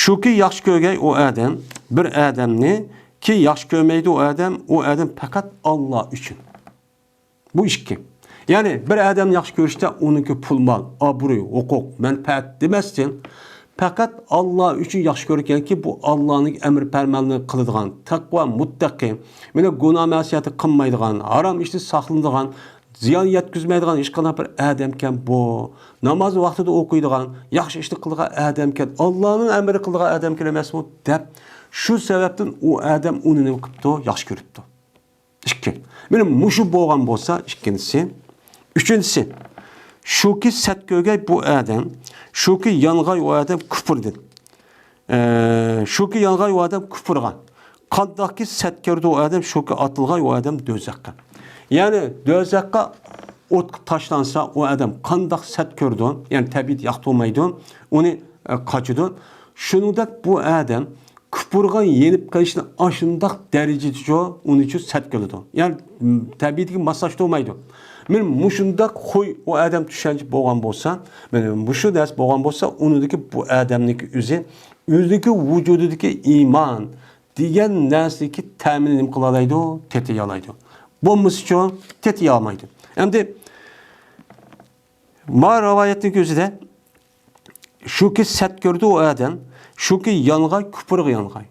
شۇكى ياخشى كۆرگەي ئۇ ئادەم بىر ئادەمنى، كى ياخشى كۆرمەيدۇ ئۇ ئادەم، ئۇ ئادەم پەقەت ئاللا ئۈچۈن. بۇ ئىككى. يەنى بىر ئادەمنى ياخشى كۆرۈشتە ئۇنىڭكى پۇل مال، ئابرۇي، ھوقۇق، مەنپەئەت دېمەستىن، پەقەت ئاللا ئۈچۈن ياخشى كۆرگەنكى، بۇ ئاللانىڭ ئەمر پەرمانلىرىنى قىلىدىغان، تەقۋا مۇتتەقى، مانا گۇناھ مەسىيەتنى قىلمايدىغان، ھارام ئىشتىن ساقلىنىدىغان، زىيان يەتكۈزمەيدىغان ھېچقانداق بىر ئادەمكەن بۇ. ناماز ۋاقتىدا ئوقۇيدىغان، ياخشى ئىشنى قىلىدىغان ئادەمكەن، ئاللانىڭ ئەمرى قىلىدىغان ئادەمكەن ئەمەسمۇ دەپ، شۇ سەۋەبتىن ئۇ ئادەم ئۇنى نېمە قىپتۇ؟ ياخشى كۆرۈپتۇ. ئىككى. مانا مۇشۇ بولغان بولسا، ئىككىنچىسى. ئۈچىنچىسى، شۇكى سەت كۆرگەي بۇ ئادەم، شۇكى يانغاي ئۇ ئادەم كۇپۇردىن. ئە، شۇكى يانغاي ئۇ ئادەم كۇپۇرغا. قانداقكى سەت كۆردى ئۇ ئادەم، شۇكى ئاتىلغاي ئۇ ئادەم دوزاخقا. يەنى دوزاخقا ئوتقا تاشلانسا، ئۇ ئادەم قانداق سەت كۆرىدۇ، يەنى تەبىئىتى ياقتۇرمايدۇ، ئۇنى، ئە، قاچىدۇ. شۇنىڭدەك بۇ ئادەم كۇپۇرغا يېنىپ قېلىشنى ئاشۇنداق دەرىجىدىچۇ، ئۇنىچۇ سەت كۆرىدۇ. يەنى، م، تەبىئىتىگە ماسلاشتۇرمايدۇ. مانا مۇشۇنداق خۇي ئۇ ئادەم چۈشەنچە بولغان بولسا، مانا مۇشۇ نەرسە بولغان بولسا، ئۇنىڭدىكى بۇ ئادەمنىڭكى ئۆزى، ئۆزىدىكى ۋۇجۇدىدىكى ئىمان دېگەن نەرسىدىكى تەمىنى نېمە قىلالايدۇ؟ تېتىيالايدۇ. بولمىسىچۇ، تېتىيالمايدۇ. ئەمدى ما رىۋايەتنىڭ ئۆزىدە شۇكى سەت كۆردى ئۇ ئادەم، شۇكى يانغاي، كۇپۇرغا يانغاي.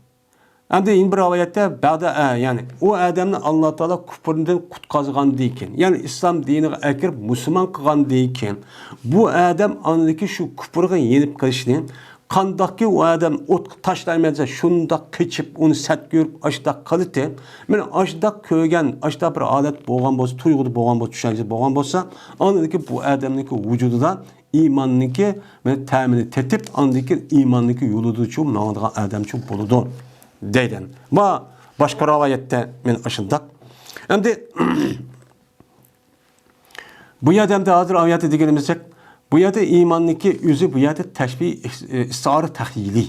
ئەمدى يەنە بىر رىۋايەتتە بەدە، ئە، يەنى ئۇ ئادەمنى ئاللا تائالا كۇپۇرىدىن قۇتقازغاندىن كېيىن، يەنى ئىسلام دىنىغا ئەكىرىپ مۇسۇلمان قىلغاندىن كېيىن، بۇ ئادەم ئاندىكى شۇ كۇپۇرغا يېنىپ قېلىشنى، قانداقكى ئۇ ئادەم ئوتقا تاشلايمەن دېسە، شۇنداق قېچىپ، ئۇنى سەت كۆرۈپ، ئاشۇنداق قىلىتتى. مانا ئاشۇنداق كۆرگەن، ئاشۇنداق بىر ھالەت بولغان بولسا، تۇيغۇدا بولغان بولسا، چۈشەنچىدە بولغان بولسا، ئاندىن كېيىن بۇ ئادەمنىڭكى ۋۇجۇدىدا ئىماننىڭكى مەن تەمىنى تېتىپ، ئاندىن كېيىن ئىماننىڭكى يولىدىچۇ ماڭىدىغان ئادەمچۇ بولىدۇ دەيدۇ. ما باشقا رىۋايەتتە مەن ئاشۇنداق. ئەمدى بۇ يەردە ئەمدى ھازىر ئايەتتە دېگىنىمىزدەك، بۇ يەردە ئىماننىڭكى ئۆزى، بۇ يەردە تەشبىھ، ئىس-، ئىستىئارە تەخيىلى.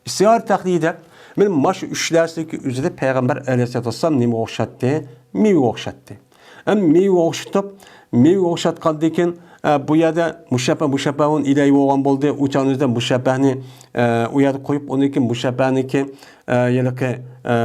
ئىستىئارە تەخيىلى دەپ، مانا مۇشۇ ئۈچ نەرسىنىڭكى ئۆزىدە پەيغەمبەر ئەلەيھىسسالاتۇ ۋەسسالام نېمىگە ئوخشاتتى؟ مېۋىگە ئوخشاتتى. ئەمما مېۋىگە ئوخشىتىپ، مېۋىگە ئوخشاتقاندىن كېيىن، ئە، بۇ يەردە مۇشەببە، مۇشەببەھۇن ئىلەيھى بولغان بولدى. ئۇ چاغنىڭ ئۆزىدە مۇشەببەھنى، ئە، ئۇ يەردە قويۇپ، ئۇنىڭ كېيىن مۇشەببەھنىڭكى، ئە، ھېلىقى، ئە،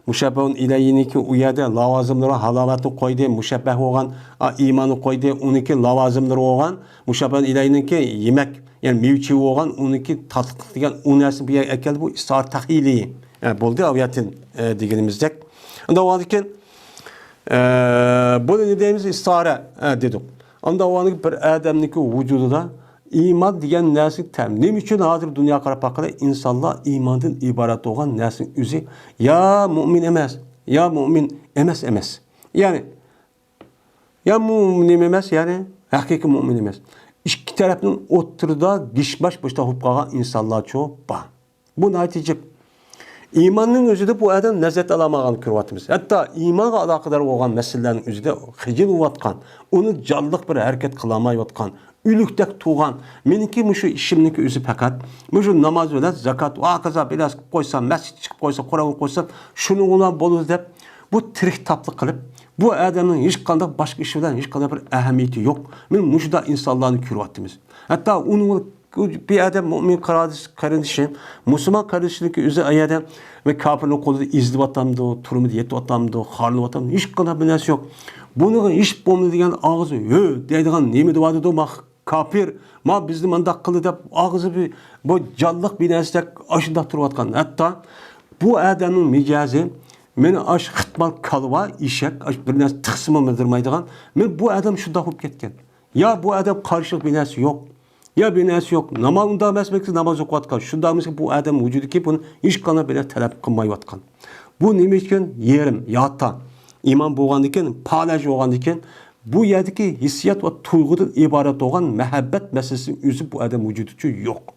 مۇشەببەھۇن ئىلەيھىنىڭكى ئۇ يەردە لاۋازىملىرى ھالاۋەتنى قويدى، مۇشەببەھ بولغان، ئا، ئىماننى قويدى، ئۇنىڭكى لاۋازىملىرى بولغان مۇشەببەھۇن ئىلەيھىنىڭكى يېمەك، يەنى مېۋە چېۋە بولغان، ئۇنىڭكى تاتلىقلىق دېگەن ئۇ نەرسىنى بۇ يەرگە ئەكەلدى، بۇ ئىستىئارە تەخيىلى، ئە، بولدى ئايەتتىن، ئە، دېگىنىمىزدەك. ئۇنداق بولغاندىكىن، ئە، بۇنى نېمە دەيمىز؟ ئىستىئارە، ئە، دېدۇق. ئاندا ئۇ بىر ئادەمنىڭكى ۋۇجۇدىدا ئىمان دېگەن نەرسە تەم. نېمە ئۈچۈن ھازىر دۇنياغا قاراپ باققىلى، ئىنسانلار ئىماندىن ئىبارەت بولغان نەرسىنىڭ ئۆزى يا مۇئمىن ئەمەس، يا مۇئمىن ئەمەس ئەمەس. يەنى، يا مۇ-، نېمە ئەمەس، يەنى ھەقىقىي مۇئمىن ئەمەس. ئىككى تەرەپنىڭ ئوتتۇرىدا گىشماش بوشتا بولۇپ قالغان ئىنسانلارچۇ بار. بۇ ناھايىتى جىق. ئىماننىڭ ئۆزىدە بۇ ئادەم لەززەت ئالالمىغاننى كۆرۈۋاتىمىز. ھەتتا ئىمانغا ئالاقىدار بولغان مەسىلىلەرنىڭ ئۆزىدە خىجىل بولۇۋاتقان، ئۇنى جانلىق بىر ھەرىكەت قىلالمايۋاتقان، ئۆلۈكتەك تۇرغان، مېنىڭكى مۇشۇ ئىشىمنىڭكى ئۆزى پەقەت مۇشۇ ناماز بىلەن زاكات ۋە ھاكازا بىلەس قىلىپ قويسام، مەسچىتكە چىقىپ قويسام، قورالغا قويسام، شۇنىڭ بىلەن بولىدۇ دەپ، بۇ تىرىك تاپلىق قىلىپ، بۇ ئادەمنىڭ ھېچقانداق باشقا ئىشى بىلەن ھېچقانداق بىر ئەھمىيىتى يوق. مانا مۇشۇنداق ئىنسانلارنى كۆرۈۋاتىمىز. ھەتتا ئۇنىڭ بىر ئادەم مۇئمىن قارىدىش-، قېرىندىشى، مۇسۇلمان قېرىندىشىنىڭكى ئۆزى ئەگەردە بىر كاپىرنىڭ قولىدا ئېزىلىۋاتامدۇ، تۈرمىدە يېتىۋاتامدۇ، خارلىنىۋاتامدۇ، ھېچقانداق بىر نەرسە يوق. بۇنىڭغا ھېچ بولمىدى دېگەن ئاغزى ھۆ دەيدىغان نېمە دېۋاتىدۇ، ما كاپىر، ما بىزنى مانداق قىلدى دەپ ئاغزى بى-، بۇ جانلىق بىر نەرسىدەك ئاشۇنداق تۇرۇۋاتقان. ھەتتا بۇ ئادەمنىڭ مىجەزى، مانا ئاش خىتمال كالۋا، ئېشەك، ئاش بىر نەرسە تىقسىمۇ مىدىرمايدىغان، مانا بۇ ئادەم شۇنداق بولۇپ كەتكەن. يا بۇ ئادەم قارشىلىق بىر نەرسە يوق، يا بىر نەرسە يوق. ناماز ئۇنداق ئەمەس، بەلكى ناماز ئوقۇۋاتقان. شۇنداق ئەمەسكى، بۇ ئادەم ۋۇجۇدىكى بۇنى ھېچقانداق بىر نەرسە تەلەپ قىلمايۋاتقان. بۇ نېمە ئۈچۈن يېرىم، ياتا، ئىمان بولغاندىكىن، پالەج بولغاندىكىن، بۇ يەردىكى ھېسسىيات ۋە تۇيغۇدىن ئىبارەت بولغان مەھەببەت مەسىلىسىنىڭ ئۆزى بۇ ئادەم ۋۇجۇدىچۇ يوق.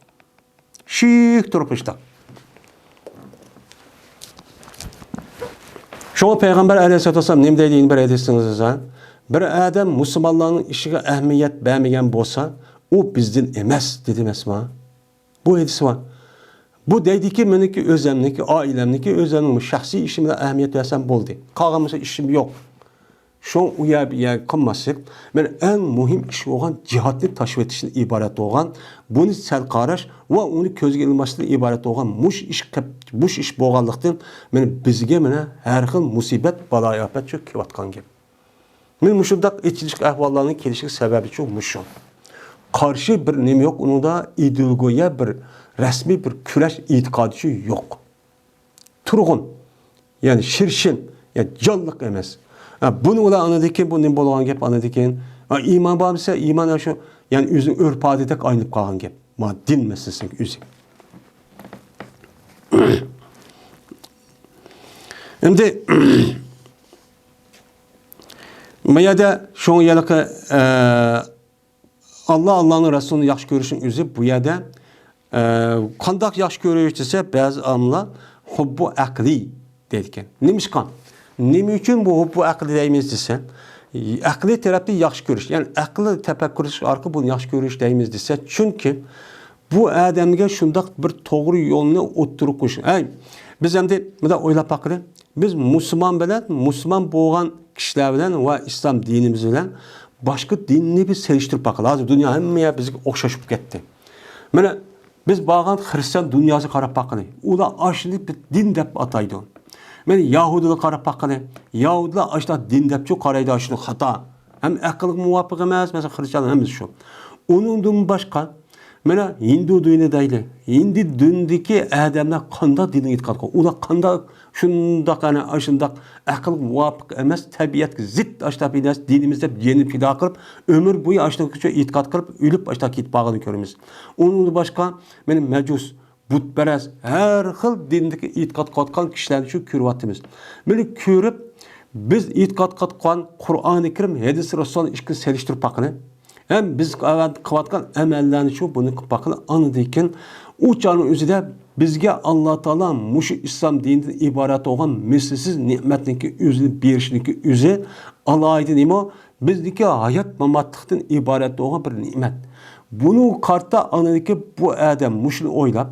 شىك تۇرۇپ ئىشتا. شۇڭا پەيغەمبەر ئەلەيھىسسالاتۇ ۋەسسالام نېمە دەيدۇ؟ يەنە بىر ھەدىسىڭىزدە، بىر ئادەم مۇسۇلمانلارنىڭ ئىشىغا ئەھمىيەت بەرمىگەن بولسا، ئۇ بىزدىن ئەمەس، دېدى ئەمەسمۇ؟ بۇ ھەدىس بار. بۇ دەيدىكى، مېنىڭكى ئۆزەمنىڭكى، ئائىلەمنىڭكى، ئۆزەمنىڭ شەخسىي ئىشى بىلەن ئەھمىيەت بەرسەم بولدى. قالغان بولسا ئىشىم يوق. شۇڭا ئۇ يەر، بۇ يەر قىلماسلىق، مانا ئەڭ مۇھىم ئىش بولغان جىھادنى تاشلىۋېتىشتىن ئىبارەت بولغان، بۇنى سەل قاراش ۋە ئۇنى كۆزگە ئىلماسلىقتىن ئىبارەت بولغان مۇشۇ ئىش قىپ-، مۇشۇ ئىش بولغانلىقتىن، مانا بىزگە مانا ھەر خىل مۇسىبەت، بالايىئاپەت شۇ كېلىۋاتقان گەپ. مانا مۇشۇنداق ئېچىنىشلىق ئەھۋاللارنىڭ كېلىشىگە سەۋەبىچۇ مۇشۇ. قارشى بىر نېمە يوق ئۇنىڭدا، ئىدېئولوگىيە بىر رەسمىي بىر كۈرەش ئېتىقادىچۇ يوق. تۇرغۇن، يەنى شىرشىن، يەنى جانلىق ئەمەس. ھە، بۇنى ئۇلار ئاندىن كېيىن، بۇ نېمە بولغان گەپ ئاندىن كېيىن؟ ھە، ئىمان بارمىسا، ئىمان شۇ، يەنى ئۆزىنىڭ ئۆرپ-ئادىتىدەك ئايلىنىپ قالغان گەپ. ما دىن مەسىلىسىنىڭ ئۆزى. ئەمدى، بۇ يەردە شۇڭا يەنە، ئە، ئاللا، ئاللانىڭ رەسۇلىنى ياخشى كۆرۈشنىڭ ئۆزى بۇ يەردە، ئە، قانداق ياخشى كۆرۈش دېسە، بەزى ئالىملار ھۇببۇ ئەقلىي دەيدىكەن. نېمىشقا؟ نېمە ئۈچۈن بۇ ھۇببۇ ئەقلىي دەيمىز دېسە، ئەقلىي تەرەپتىن ياخشى كۆرۈش، يەنى ئەقىل تەپەككۇر قىلىش ئارقىلىق بۇنى ياخشى كۆرۈش دەيمىز دېسە، چۈنكى بۇ ئادەمگە شۇنداق بىر توغرا يولنى ئوتتۇرىغا قويۇش. ئەي، بىز ئەمدى مۇنداق ئويلاپ باققىلى. بىز مۇسۇلمان بىلەن، مۇسۇلمان بولغان كىشىلەر بىلەن ۋە ئىسلام دىنىمىز بىلەن باشقا دىننى بىر سېلىشتۇرۇپ باققىلى. ھازىر دۇنيا ھەممە يەر بىزگە ئوخشاش بولۇپ كەتتى. مانا بىز بارغان خىرىستىيان دۇنياسىغا قاراپ باققىلى. ئۇلار ئاشۇنى بىر دىن دەپ ئاتايدۇ. مانا يەھۇدىيلارغا قاراپ باققىلى. يەھۇدىيلار ئاشۇنداق دىن دەپچۇ قارايدۇ، ئاشۇنى خاتا. ھەم ئەقىلگە مۇۋاپىق ئەمەس، مەسىلەن، خىرىستىيان ھەممىسى شۇ. ئۇنىڭدىن باشقا، مانا ھىندۇ دىنى دەيلى. ھىندى دىنىدىكى ئادەملەر قانداق دىنغا ئېتىقاد قىلغان؟ ئۇلار قانداق شۇنداق، ئەنە، ئاشۇنداق ئەقىلگە مۇۋاپىق ئەمەس، تەبىئەتكە زىت ئاشۇنداق بىر نەرسە دىنىمىز دەپ جېنىنى پىدا قىلىپ، ئۆمۈر بويى ئاشۇنداق ئېتىقاد قىلىپ، ئۆلۈپ ئاشۇنداق كېتىپ بارغىنىنى كۆرىمىز. ئۇنىڭدىن باشقا، مانا مەجۇس، بۇتپەرەس، ھەر خىل دىندىكى ئېتىقاد قىلىۋاتقان كىشىلەرنى شۇ كۆرۈۋاتىمىز. مانا كۆرۈپ، بىز ئېتىقاد قىلىۋاتقان قۇرئانى كەرىم، ھەدىس رەسۇلنى ئىككىسىنى سېلىشتۇرۇپ باققىلى. ھەم بىز قىلىۋاتقان ئەمەللەرنى شۇ بۇنى قىلىپ باققىلى. ئاندىن كېيىن ئۇ چاغنىڭ ئۆزىدە بىزگە ئاللا تائالا مۇشۇ ئىسلام دىنىدىن ئىبارەت بولغان مىسلىسىز نېمەتنىڭكى ئۆزىنى بېرىشنىڭكى ئۆزى ئالاھىدە نېمە؟ بىزنىڭكى ھايات ماماتلىقتىن ئىبارەت بولغان بىر نېمەت. بۇنىڭغا قارىتا ئاندىن كېيىن بۇ ئادەم مۇشۇنى ئويلاپ،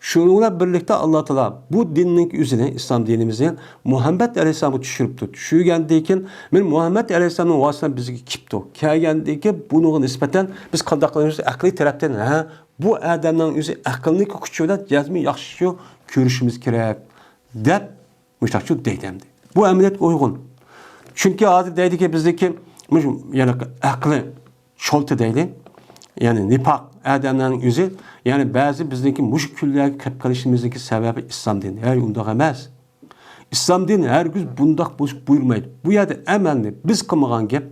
شۇنىڭ بىلەن بىرلىكتە ئاللا تائالا بۇ دىننىڭ ئۆزىنى، ئىسلام دىنىمىزنى مۇھەممەد ئەلەيھىسسالامغا چۈشۈرۈپتۇ. چۈشۈرگەندىن كېيىن، مانا مۇھەممەد ئەلەيھىسسالامنىڭ ۋاسىتە بىلەن بىزگە كېلىپتۇ. كەلگەندىن كېيىن بۇنىڭغا نىسبەتەن بىز قانداق قىلىمىز؟ ئەقلىي تەرەپتىن، ھە، بۇ ئادەمنىڭ ئۆزى ئەقلىنىڭ كۈچى بىلەن جەزمەن ياخشى كۆرۈشىمىز كېرەك، دەپ مۇشۇنداق دەيدۇ ئەمدى. بۇ ئەمەلىيەتكە ئۇيغۇن. چۈنكى ھازىر دەيدىكى، بىزدىكى مۇشۇ، يەنى ئەقلى چولتا دەيلى، يەنى نىپاق ئادەملەرنىڭ ئۆزى، يەنى بەزى بىزنىڭكى مۇشۇ كۈنلەرگە كەپ قېلىشىمىزنىڭكى سەۋەبى ئىسلام دىنى. ھەي، ئۇنداق ئەمەس. ئىسلام دىنى ھەرگىز بۇنداق بولۇشقا بۇيرۇمايدۇ. بۇ يەردە ئەمەلنى بىز قىلمىغان گەپ.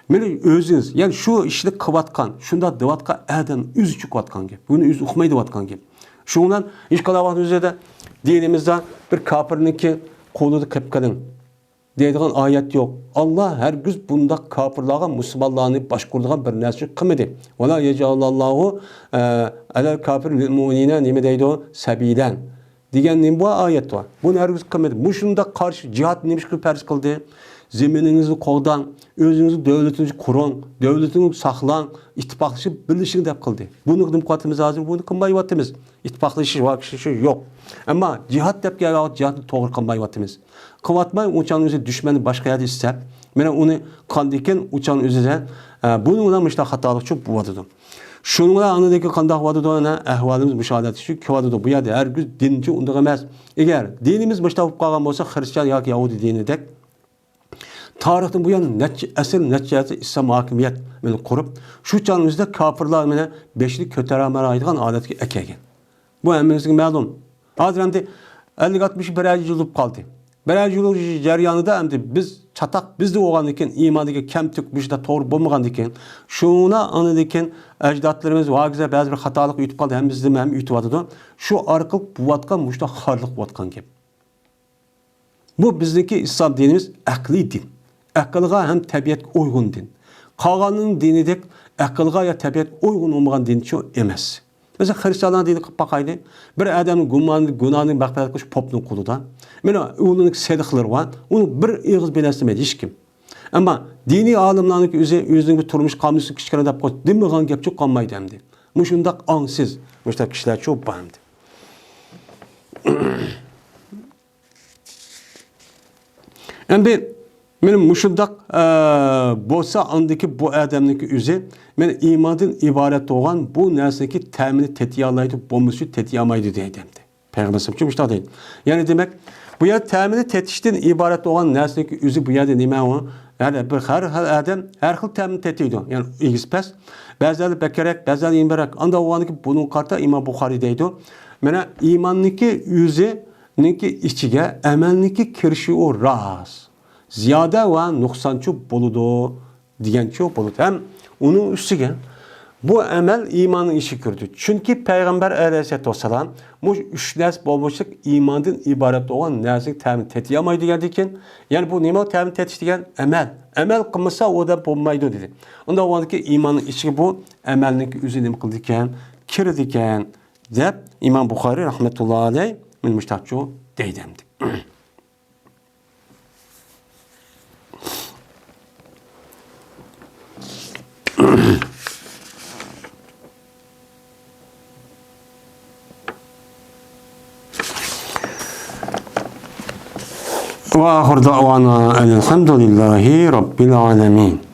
مېنى ئۆزىڭىز، يەنى شۇ ئىشنى قىلىۋاتقان، شۇنداق دەۋاتقان ئادەم ئۆزى چۆكۈۋاتقان گەپ. بۇنى ئۆزى ئۇقماي دەۋاتقان گەپ. شۇنىڭ بىلەن ھېچقانداق ۋاقىت ئۆزىدە دىنىمىزدا بىر كاپىرنىڭكى قولىدا قېلىپ قېلىڭ دەيدىغان ئايەت يوق. ئاللا ھەرگىز بۇنداق كاپىرلارغا مۇسۇلمانلارنى باشقۇرىدىغان بىر نەرسە قىلمىدى. ۋەلا يەجئەلاللاھۇ، ئە، ئەلەل كاپىر لىل مۇئمىنىنە نېمە دەيدۇ؟ سەبىلەن. دېگەن نېمە بار ئايەت بار. بۇنى ھەرگىز قىلمىدى. مۇشۇنداق قارشى جىھاد نېمە ئۈچۈن پەرز قىلدى؟ زېمىنىڭىزنى قوغداڭ، ئۆزىڭىزنى، دۆلىتىڭىزنى قۇرۇڭ، دۆلىتىڭىزنى ساقلاڭ، ئىتتىپاقلىشىپ بىرلىشىڭ دەپ قىلدى. بۇنى نېمە قىلىۋاتىمىز ھازىر؟ بۇنى قىلمايۋاتىمىز. ئىتتىپاقلىشىش ۋە كىشىشى يوق. ئەمما جىھاد دەپ كەلگەن ۋاقىت جىھادنى توغرا قىلمايۋاتىمىز. قىلىۋاتماي، ئۇچانىڭ ئۆزى دۈشمەننى باشقا يەردە ئىستەپ، مانا ئۇنى قاندىكىن ئۇچانىڭ ئۆزىدە، ئە، بۇنىڭ بىلەن مۇشۇنداق خاتالىقچۇ بولۇۋاتىدۇ. شۇنىڭ بىلەن ئاندىن كېيىن قانداق بولۇۋاتىدۇ؟ ئەنە ئەھۋالىمىز مۇشۇ ھالەتكە چۈشۈپ كېلىۋاتىدۇ. بۇ يەردە ھەرگىز دىنچۇ ئۇنداق ئەمەس. ئەگەر دىنىمىز مۇشۇنداق بولۇپ قالغان بولسا، خرىستىيان ياكى يەھۇدىي دىنىدەك تارىختىن بۇيان نەچچە ئەسىر، نەچچە ئەسىر ئىسلام ھاكىمىيەت بىلەن قۇرۇپ، شۇ چاغنىڭ ئۆزىدە كاپىرلار مانا بېشىنى كۆتۈرەلمەيدىغان ھالەتكە ئەكەلگەن. بۇ ھەممىمىزگە مەلۇم. ھازىر ئەمدى ئەللىك ئاتمىش بىرەر يىل بولۇپ قالدى. بىرەر يىل جەريانىدا ئەمدى بىز چاتاق بىزدە بولغاندىكىن، ئىماندىكى كەمتۈك مۇشۇنداق توغرا بولمىغاندىكىن، شۇڭا ئاندىن كېيىن ئەجدادلىرىمىز ۋاگىزە بەزى بىر خاتالىق ئۆتۈپ قالدى، ھەممىمىزدىن ھەم ئۆتۈۋاتىدۇ. شۇ ئارقىلىق بولۇۋاتقان مۇشۇنداق خارلىق بولۇۋاتقان گەپ. بۇ بىزنىڭكى ئىسلام دىنىمىز ئەقلىي دىن. ئەقىلغا ھەم تەبىئەتكە ئۇيغۇن دىن. قالغاننىڭ دىنىدەك ئەقىلغا يا تەبىئەتكە ئۇيغۇن بولمىغان دىنچۇ ئەمەس. مەسىلەن، خرىستىيانلارنىڭ دىنىنى قىلىپ باقايلى. بىر ئادەمنىڭ گۇمانى، گۇناھىنى مەغپىرەت قىلىش پوپنىڭ قولىدا. مانا ئۇنىڭ سېدىقلىرى بار. ئۇنى بىر ئېغىز بىلەن ئەسلىمەيدۇ ھېچكىم. ئەمما دىنىي ئالىملارنىڭكى ئۆزى، ئۆزىنىڭ بىر تۇرمۇش قانۇنى كىچىككىنە دەپ قويۇپ، دېمىغان گەپچۇ قالمايدۇ ئەمدى. مۇشۇنداق ئاڭسىز، مۇشۇنداق كىشىلەرچۇ بار ئەمدى. ئەمدى مانا مۇشۇنداق، ئە، بولسا، ئاندىكى بۇ ئادەمنىڭكى ئۆزى مانا ئىماندىن ئىبارەت بولغان بۇ نەرسىنىڭكى تەمىنى تېتىيالايدۇ، بولمىسا تېتىيالمايدۇ دەيدۇ ئەمدى. پەيغەمبەر ئەلەيھىسسالام مۇشۇنداق دەيدۇ. يەنى دېمەك، بۇ يەردە تەمىنى تېتىشتىن ئىبارەت بولغان نەرسىنىڭكى ئۆزى بۇ يەردە نېمە ئۇ؟ ھەر بىر، ھەر خىل ئادەم ھەر خىل تەمنى تېتىيدۇ. يەنى ئېگىز پەس، بەزىلەر بەكرەك، بەزىلەر يېنىكرەك. ئانداق بولغاندىكىن بۇنىڭغا قارىتا ئىمام بۇخارىي دەيدۇ. مانا ئىماننىڭكى ئۆزى نىڭكى ئىچىگە ئەمەلنىڭكى كىرىشى ئۇ راست. زىيادە ۋە نۇقسانچۇ بولىدۇ دېگەنچۇ بولىدۇ. ھەم ئۇنىڭ ئۈستىگە بۇ ئەمەل ئىماننىڭ ئىچىگە كىرىدۇ. چۈنكى پەيغەمبەر ئەلەيھىسسالاتۇ ۋەسسالام مۇشۇ ئۈچ نەرسە بولمىسا ئىماندىن ئىبارەت بولغان نەرسىنىڭ تەمىنى تېتىيالمايدۇ دېگەندىكىن، يەنى بۇ نېمە تەمىنى تېتىش دېگەن؟ ئەمەل. ئەمەل قىلمىسا ئۇ ئادەم بولمايدۇ دېدى. ئۇنداق بولغاندىكىن ئىماننىڭ ئىچىگە بۇ ئەمەلنىڭكى ئۆزى نېمە قىلىدىكەن؟ كىرىدىكەن. دەپ ئىمام بۇخارىي رەھمەتۇللا ئەلەيھ مانا مۇشۇنداقچۇ دەيدۇ ئەمدى. وآخر دعوانا أن الحمد لله رب العالمين.